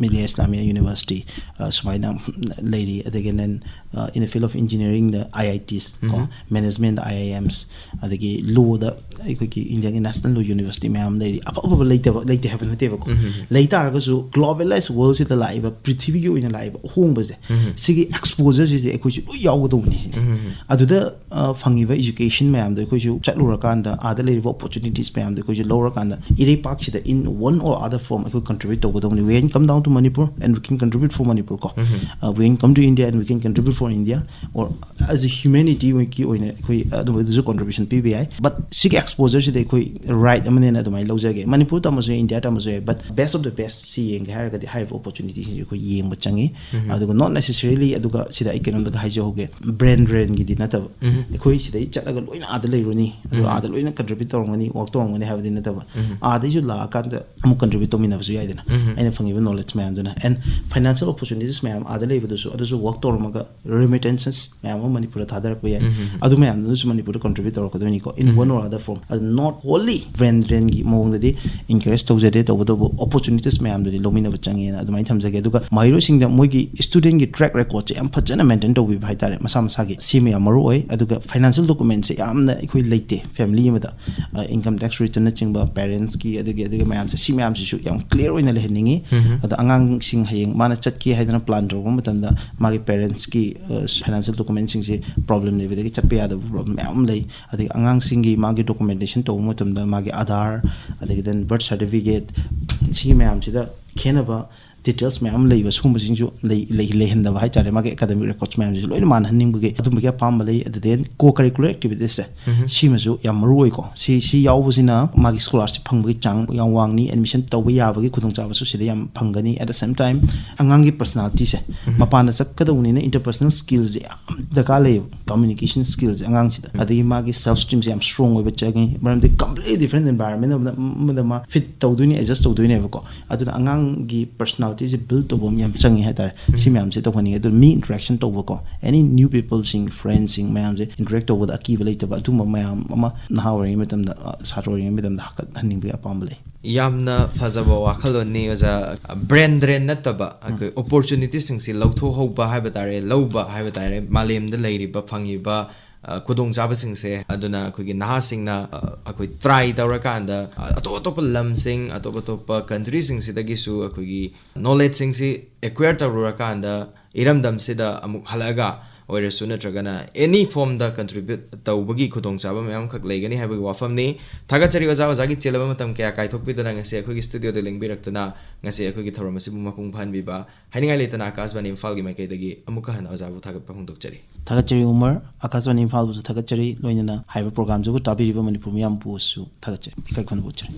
Millia Islamia University, ꯑ, ꯁꯨꯃꯥꯏꯅ ꯂꯩꯔꯤ꯫ ꯑꯗꯒꯤ then, ꯑ, in the field of engineeringꯗ I I Ts ꯀꯣ, managementꯗ I I Ms, ꯑꯗꯒꯤ lawꯗ ꯑꯩꯈꯣꯏꯒꯤ ꯏꯟꯗꯤꯌꯥꯒꯤ national law university ꯃꯌꯥꯝ ꯂꯩꯔꯤ꯫ ꯑꯐ ꯑꯐꯕ ꯂꯩꯇꯕ, ꯂꯩꯇꯦ ꯍꯥꯏꯕ ꯅꯠꯇꯦꯕꯀꯣ꯫ ꯂꯩ ꯇꯥꯔꯒꯁꯨ globalized worldꯁꯤꯗ ꯂꯥꯛꯏꯕ, ꯄ꯭ꯔꯤꯊꯤꯕꯤꯒꯤ ꯑꯣꯏꯅ ꯂꯥꯛꯏꯕ ꯑꯍꯣꯡꯕꯁꯦ, ꯁꯤꯒꯤ exposureꯁꯤꯗꯤ ꯑꯩꯈꯣꯏꯁꯨ ꯂꯣꯏ ꯌꯥꯎꯒꯗꯧꯕꯅꯤ ꯁꯤꯅꯤ꯫ ꯑꯗꯨꯗ, ꯑ, ꯐꯪꯉꯤꯕ education ꯃꯌꯥꯝꯗꯣ ꯑꯩꯈꯣꯏꯁꯨ ꯆꯠꯂꯨꯔꯀꯥꯟꯗ, ꯑꯥꯗ ꯂꯩꯔꯤꯕ opportunities ꯃꯌꯥꯝꯗꯣ ꯑꯩꯈꯣꯏꯁꯨ ꯂꯧꯔꯀꯥꯟꯗ, ꯏꯔꯩꯄꯥꯛꯁꯤꯗ in one or other form ꯑꯩꯈꯣꯏ contribute ꯇꯧꯒꯗꯧꯕꯅꯤ꯫ We can come down to Manipur and we can contribute for Manipur ꯀꯣ꯫ Uh, we can come to India and we can contribute for India, or as a humanityꯒꯤ ꯑꯣꯏꯅ ꯑꯩꯈꯣꯏ ꯑꯗꯨꯝꯕꯗꯨꯁꯨ contribution ꯄꯤꯕ ꯌꯥꯏ꯫ But ꯁꯤꯒꯤ exposureꯁꯤꯗꯤ ꯑꯩꯈꯣꯏ right ꯑꯃꯅꯦꯅ ꯑꯗꯨꯃꯥꯏꯅ ꯂꯧꯖꯒꯦ꯫ ꯃꯅꯤꯄꯨꯔ ꯇꯝꯃꯁꯨ ꯌꯥꯏ, ꯏꯟꯗꯤꯌꯥ ꯇꯝꯃꯁꯨ ꯌꯥꯏ, but best of the best ꯁꯤ ꯌꯦꯡꯒꯦ ꯍꯥꯏꯔꯒꯗꯤ ꯍꯥꯏꯔꯤꯕ opportunityꯁꯤꯡꯁꯦ ꯑꯩꯈꯣꯏ ꯌꯦꯡꯕ ꯆꯪꯉꯤ꯫ ꯑꯗꯨꯒ not necessarily, ꯑꯗꯨꯒ ꯁꯤꯗ ꯑꯩ ꯀꯩꯅꯣꯝꯇꯒ ꯍꯥꯏꯖꯍꯧꯒꯦ, brain drainꯒꯤꯗꯤ ꯅꯠꯇꯕ, ꯑꯩꯈꯣꯏ ꯁꯤꯗꯩ ꯆꯠꯂꯒ ꯂꯣꯏꯅ ꯑꯥꯗ ꯂꯩꯔꯨꯅꯤ, ꯑꯗꯨꯒ ꯑꯥꯗ ꯂꯣꯏꯅ contribute ꯇꯧꯔꯝꯒꯅꯤ, work ꯇꯧꯔꯝꯒꯅꯤ ꯍꯥꯏꯕꯗꯤ ꯅꯠꯇꯕ, ꯑꯥꯗꯩꯁꯨ ꯂꯥꯛꯑꯀꯥꯟꯗ ꯑꯃꯨꯛ contribute ꯇꯧꯃꯤꯟꯅꯕꯁꯨ ꯌꯥꯏꯗꯅ, ꯑꯩꯅ ꯐꯪꯉꯤꯕ knowledge ꯃꯌꯥꯝꯗꯨꯅ꯫ And financial opportunities ꯃꯌꯥꯝ ꯑꯥꯗ ꯂꯩꯕꯗꯨꯁꯨ, ꯑꯗꯨꯁꯨ work ꯇꯧꯔꯝꯃꯒ remittances ꯃꯌꯥꯝ ꯑꯃ ꯃꯅꯤꯄꯨꯔꯗ ꯊꯥꯗꯔꯛꯄ ꯌꯥꯏ꯫ ꯑꯗꯨ ꯃꯌꯥꯝꯗꯨꯅꯁꯨ ꯃꯅꯤꯄꯨꯔꯗ contribute ꯇꯧꯔꯛꯀꯗꯣꯏꯅꯤꯀꯣ, in one or other form꯫ ꯑꯗꯨ not wholly brain drainꯒꯤ ꯃꯑꯣꯡꯗꯗꯤ encourage ꯇꯧꯖꯗꯦ, ꯇꯧꯕꯇꯕꯨ opportunities ꯃꯌꯥꯝꯗꯨꯗꯤ ꯂꯧꯃꯤꯟꯅꯕ ꯆꯪꯉꯦꯅ ꯑꯗꯨꯃꯥꯏꯅ ꯊꯝꯖꯒꯦ꯫ ꯑꯗꯨꯒ ꯃꯍꯩꯔꯣꯏꯁꯤꯡꯗ ꯃꯣꯏꯒꯤ studentꯒꯤ track recordꯁꯦ ꯌꯥꯝ ꯐꯖꯅ maintain ꯇꯧꯕꯤꯕ ꯍꯥꯏꯇꯥꯔꯦ, ꯃꯁꯥ ꯃꯁꯥꯒꯤ꯫ ꯁꯤꯃ ꯌꯥꯝ ꯃꯔꯨ ꯑꯣꯏ꯫ ꯑꯗꯨꯒ financial documentꯁꯦ ꯌꯥꯝꯅ ꯑꯩꯈꯣꯏ ꯂꯩꯇꯦ family ꯑꯃꯗ꯫ ꯑ, income tax returnꯅꯆꯤꯡꯕ, parentsꯀꯤ, ꯑꯗꯒꯤ, ꯑꯗꯨꯒꯤ ꯃꯌꯥꯝꯁꯦ, ꯁꯤ ꯃꯌꯥꯝꯁꯤꯁꯨ ꯌꯥꯝ clear ꯑꯣꯏꯅ ꯂꯩꯍꯟꯅꯤꯡꯉꯤ꯫ ꯑꯗꯣ ꯑꯉꯥꯡꯁꯤꯡ ꯍꯌꯦꯡ ꯃꯥꯅ ꯆꯠꯀꯦ ꯍꯥꯏꯗꯅ ꯄ꯭ꯂꯥꯟ ꯇꯧꯔꯛꯄ ꯃꯇꯝꯗ ꯃꯥꯒꯤ ꯄꯦꯔꯦꯟꯁꯀꯤ ꯐꯥꯏꯅꯥꯟꯁꯤꯌꯦꯜ ꯗꯣꯀꯨꯃꯦꯟꯁꯤꯡꯁꯦ ꯄ꯭ꯔꯣꯕ꯭ꯂꯦꯝ ꯂꯩꯕꯗꯒꯤ ꯆꯠꯄ ꯌꯥꯗꯕ ꯄ꯭ꯔꯣꯕ꯭ꯂꯦꯝ ꯃꯌꯥꯝ ꯑꯃ ꯂꯩ꯫ ꯑꯗꯒꯤ ꯑꯉꯥꯡꯁꯤꯡꯒꯤ ꯃꯥꯒꯤ ꯗꯣꯀꯨꯃꯦꯟꯇꯦꯁꯟ ꯇꯧꯕ ꯃꯇꯝꯗ ꯃꯥꯒꯤ ꯑꯥꯙꯥꯔ, ꯑꯗꯒꯤ then birth certificate, ꯁꯤꯒꯤ ꯃꯌꯥꯝꯁꯤꯗ ꯈꯦꯠꯅꯕ ꯗꯤꯇꯦꯜꯁ ꯃꯌꯥꯝ ꯑꯃ ꯂꯩꯕ, ꯁꯤꯒꯨꯝꯕꯁꯤꯡꯁꯨ ꯂꯩ-, ꯂꯩ-, ꯂꯩꯍꯟꯗꯕ ꯍꯥꯏꯇꯥꯔꯦ, ꯃꯥꯒꯤ ꯑꯦꯀꯥꯗꯃꯤꯛ ꯔꯦꯀꯣꯔꯠꯁ ꯃꯌꯥꯝꯁꯤꯁꯨ ꯂꯣꯏꯅ ꯃꯥꯟꯅꯍꯟꯅꯤꯡꯕꯒꯤ ꯑꯗꯨꯝꯕꯒꯤ ꯑꯄꯥꯝꯕ ꯂꯩ꯫ ꯑꯗꯨꯗ co curricular activitiesꯁꯦ, ꯁꯤꯃꯁꯨ ꯌꯥꯝ ꯃꯔꯨ ꯑꯣꯏꯀꯣ꯫ ꯁꯤ, ꯁꯤ ꯌꯥꯎꯕꯁꯤꯅ ꯃꯥꯒꯤ ꯁ꯭ꯀꯣꯂꯥꯔꯁꯤꯞ ꯐꯪꯕꯒꯤ ꯆꯥꯡ ꯌꯥꯝ ꯋꯥꯡꯅꯤ, ꯑꯦꯗꯃꯤꯁꯟ ꯇꯧꯕ ꯌꯥꯕꯒꯤ ꯈꯨꯗꯣꯡꯆꯥꯕꯁꯨ ꯁꯤꯗ ꯌꯥꯝ ꯐꯪꯒꯅꯤ꯫ At the same time, ꯑꯉꯥꯡꯒꯤ ꯄꯔꯁꯅꯥꯂꯤꯇꯤꯁꯦ, ꯃꯄꯥꯟꯗ ꯆꯠꯀꯗꯧꯕꯅꯤꯅ interpersonal skillꯁꯦ ꯌꯥꯝ ꯗꯔꯀꯥꯔ ꯂꯩꯌꯦꯕ, ꯀꯝꯃ꯭ꯌꯨꯅꯤꯀꯦꯁꯟ ꯁ꯭ꯀꯤꯜꯁꯦ ꯑꯉꯥꯡꯁꯤꯗ꯫ ꯑꯗꯒꯤ ꯃꯥꯒꯤ ꯁꯦꯜꯐ ꯏꯁꯇꯤꯝꯁꯦ ꯌꯥꯝ ꯁ꯭ꯇꯔꯣꯡ ꯑꯣꯏꯕ ꯆꯪꯉꯤ, ꯃꯔꯝꯗꯤ completely different environment ꯑꯃꯗ, ꯑꯃꯗ ꯃꯥ ꯐꯤꯠ ꯇꯧꯗꯣꯏꯅꯤ, ꯑꯦꯗꯖꯁ ꯇꯧꯗꯣꯏꯅꯦꯕꯀꯣ꯫ ꯑꯗꯨꯅ ꯑꯉꯥꯡꯒꯤ ꯄꯔꯁꯅꯥꯂꯤꯇꯤꯁꯦ ꯕꯤꯜ ꯇꯧꯕ ꯑꯃ ꯌꯥꯝ ꯆꯪꯉꯤ ꯍꯥꯏꯇꯥꯔꯦ꯫ ꯁꯤ ꯃꯌꯥꯝꯁꯦ ꯇꯧꯍꯟꯅꯤꯡꯉꯦ꯫ ꯑꯗꯨꯅ ꯃꯤ ꯏꯟꯇꯔꯦꯛꯁꯟ ꯇꯧꯕꯀꯣ, ꯑꯦꯅꯤ ꯅ꯭ꯌꯨ ꯄꯤꯄꯜꯁꯤꯡ, ꯐ꯭ꯔꯦꯟꯁꯤꯡ ꯃꯌꯥꯝꯁꯦ ꯏꯟꯇꯔꯦꯛ ꯇꯧꯕꯗ ꯑꯀꯤꯕ ꯂꯩꯇꯕ, ꯑꯗꯨꯒꯨꯝꯕ ꯃꯌꯥꯝ ꯑꯃ ꯅꯍꯥ ꯑꯣꯏꯔꯤꯉꯩ ꯃꯇꯝꯗ, ꯑ, ꯁꯥꯇ꯭ꯔ ꯑꯣꯏꯔꯤꯉꯩ ꯃꯇꯝꯗ ꯍꯥꯞꯀꯠꯍꯟꯅꯤꯡꯕꯒꯤ ꯑꯄꯥꯝꯕ ꯂꯩ꯫ ꯌꯥꯝꯅ ꯐꯖꯕ ꯋꯥꯈꯜꯂꯣꯟꯅꯤ ꯑꯣꯖꯥ꯫ ꯕ꯭ꯔꯦꯟ ꯗ꯭ꯔꯦꯟ ꯅꯠꯇꯕ, ꯑꯩꯈꯣꯏ ꯑꯣꯄꯣꯔꯆꯨꯅꯤꯇꯤꯁꯤꯡꯁꯤ ꯂꯧꯊꯣꯛꯍꯧꯕ ꯍꯥꯏꯕ ꯇꯥꯔꯦ, ꯂꯧꯕ ꯍꯥꯏꯕ ꯇꯥꯔꯦ, ꯃꯥꯂꯦꯝꯗ ꯂꯩꯔꯤꯕ, ꯐꯪꯉꯤꯕ, ꯑ, ꯈꯨꯗꯣꯡꯆꯥꯕꯁꯤꯡꯁꯦ꯫ ꯑꯗꯨꯅ ꯑꯩꯈꯣꯏꯒꯤ ꯅꯍꯥꯁꯤꯡꯅ, ꯑ, ꯑꯩꯈꯣꯏ ꯇ꯭ꯔꯥꯏ ꯇꯧꯔꯀꯥꯟꯗ, ꯑ, ꯑꯇꯣꯞ ꯑꯇꯣꯞꯄ ꯂꯝꯁꯤꯡ, ꯑꯇꯣꯞ ꯑꯇꯣꯞꯄ ꯀꯟꯇ꯭ꯔꯤꯁꯤꯡꯁꯤꯗꯒꯤꯁꯨ ꯑꯩꯈꯣꯏꯒꯤ ꯅꯣꯂꯦꯖꯁꯤꯡꯁꯤ ꯑꯦꯀ꯭ꯋꯦꯌꯔ ꯇꯧꯔꯨꯔꯀꯥꯟꯗ, ꯏꯔꯝꯗꯝꯁꯤꯗ ꯑꯃꯨꯛ ꯍꯜꯂꯛꯑꯒ ꯑꯣꯏꯔꯁꯨ, ꯅꯠꯇ꯭ꯔꯒꯅ ꯑꯦꯅꯤ ꯐꯣꯝꯗ ꯀꯟꯇ꯭ꯔꯤꯕ꯭ꯌꯨꯠ ꯇꯧꯕꯒꯤ ꯈꯨꯗꯣꯡꯆꯥꯕ ꯃꯌꯥꯝ ꯑꯃꯈꯛ ꯂꯩꯒꯅꯤ ꯍꯥꯏꯕꯒꯤ ꯋꯥꯐꯝꯅꯤ꯫ ꯊꯥꯒꯠꯆꯔꯤ ꯑꯣꯖꯥ, ꯑꯣꯖꯥꯒꯤ ꯆꯤꯜꯂꯕ ꯃꯇꯝ ꯀꯌꯥ ꯀꯥꯏꯊꯣꯛꯄꯤꯗꯨꯅ ꯉꯁꯤ ꯑꯩꯈꯣꯏꯒꯤ ꯁ꯭ꯇꯨꯗꯤꯑꯣꯗ ꯂꯦꯡꯕꯤꯔꯛꯇꯨꯅ ꯉꯁꯤ ꯑꯩꯈꯣꯏꯒꯤ ꯊꯧꯔꯝ ꯑꯁꯤꯕꯨ ꯃꯄꯨꯡ ꯐꯥꯍꯟꯕꯤꯕ꯫ ꯍꯥꯏꯅꯤꯡꯉꯥꯏ ꯂꯩꯇꯅ ꯑꯥꯀꯥꯁꯕꯥꯅꯤ ꯏꯝꯐꯥꯜꯒꯤ ꯃꯥꯏꯀꯩꯗꯒꯤ ꯑꯃꯨꯛꯀ ꯍꯟꯅ ꯑꯣꯖꯥꯕꯨ ꯊꯥꯒꯠꯄ ꯐꯣꯡꯗꯣꯛꯆꯔꯤ꯫ ꯊꯥꯒꯠꯆꯔꯤ ꯎꯃꯔ, ꯑꯥꯀꯥꯁꯕꯥꯅꯤ ꯏꯝꯐꯥꯜꯕꯨꯁꯨ ꯊꯥꯒꯠꯆꯔꯤ, ꯂꯣꯏꯅꯅ ꯍꯥꯏꯔꯤꯕ ꯄ꯭ꯔꯣꯒ꯭ꯔꯥꯝꯁꯤꯕꯨ ꯇꯥꯕꯤꯔꯤꯕ ꯃꯅꯤꯄꯨꯔ ꯃꯤꯌꯥꯝꯕꯨꯁꯨ ꯊꯥꯒꯠꯆꯔꯤ, ꯏꯀꯥꯏ ꯈꯨꯝꯅꯕ ꯎꯠꯆꯔꯤ꯫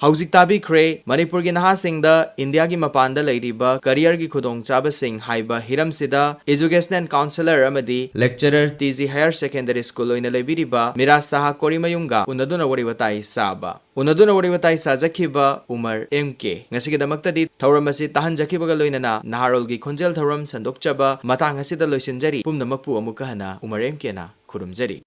ꯍꯧꯖꯤꯛ ꯇꯥꯕꯤꯈ꯭ꯔꯦ ꯃꯅꯤꯄꯨꯔꯒꯤ ꯅꯍꯥꯁꯤꯡꯗ ꯏꯟꯗꯤꯌꯥꯒꯤ ꯃꯄꯥꯟꯗ ꯂꯩꯔꯤꯕ ꯀꯔꯤꯌꯔꯒꯤ ꯈꯨꯗꯣꯡꯆꯥꯕꯁꯤꯡ ꯍꯥꯏꯕ ꯍꯤꯔꯝꯁꯤꯗ Educational Counsellor ꯑꯃꯗꯤ Lecturer T G Higher Secondary School ꯑꯣꯏꯅ ꯂꯩꯕꯤꯔꯤꯕ ꯃꯤꯔꯥꯖ ꯁꯍꯥ ꯀꯣꯔꯤꯃꯌꯨꯝꯒ ꯎꯅꯗꯨꯅ ꯋꯥꯔꯤ ꯋꯥꯇꯥꯏ ꯆꯥꯕ꯫ ꯎꯅꯗꯨꯅ ꯋꯥꯔꯤ ꯋꯥꯇꯥꯏ ꯆꯥꯖꯈꯤꯕ ꯎꯃꯔ ꯑꯦꯝ ꯀꯦ꯫ ꯉꯁꯤꯒꯤꯗꯃꯛꯇꯗꯤ ꯊꯧꯔꯝ ꯑꯁꯤ ꯇꯥꯍꯟꯖꯈꯤꯕꯒ ꯂꯣꯏꯅꯅ ꯅꯍꯥꯔꯣꯜꯒꯤ ꯈꯣꯟꯖꯦꯜ ꯊꯧꯔꯝ ꯁꯟꯗꯣꯛꯆꯕ ꯃꯇꯥꯡ ꯑꯁꯤꯗ ꯂꯣꯏꯁꯤꯟꯖꯔꯤ꯫ ꯄꯨꯝꯅꯃꯛꯄꯨ ꯑꯃꯨꯛꯀ ꯍꯟꯅ ꯎꯃꯔ ꯑꯦꯝ ꯀꯦꯅ ꯈꯨꯔꯨꯝꯖꯔꯤ꯫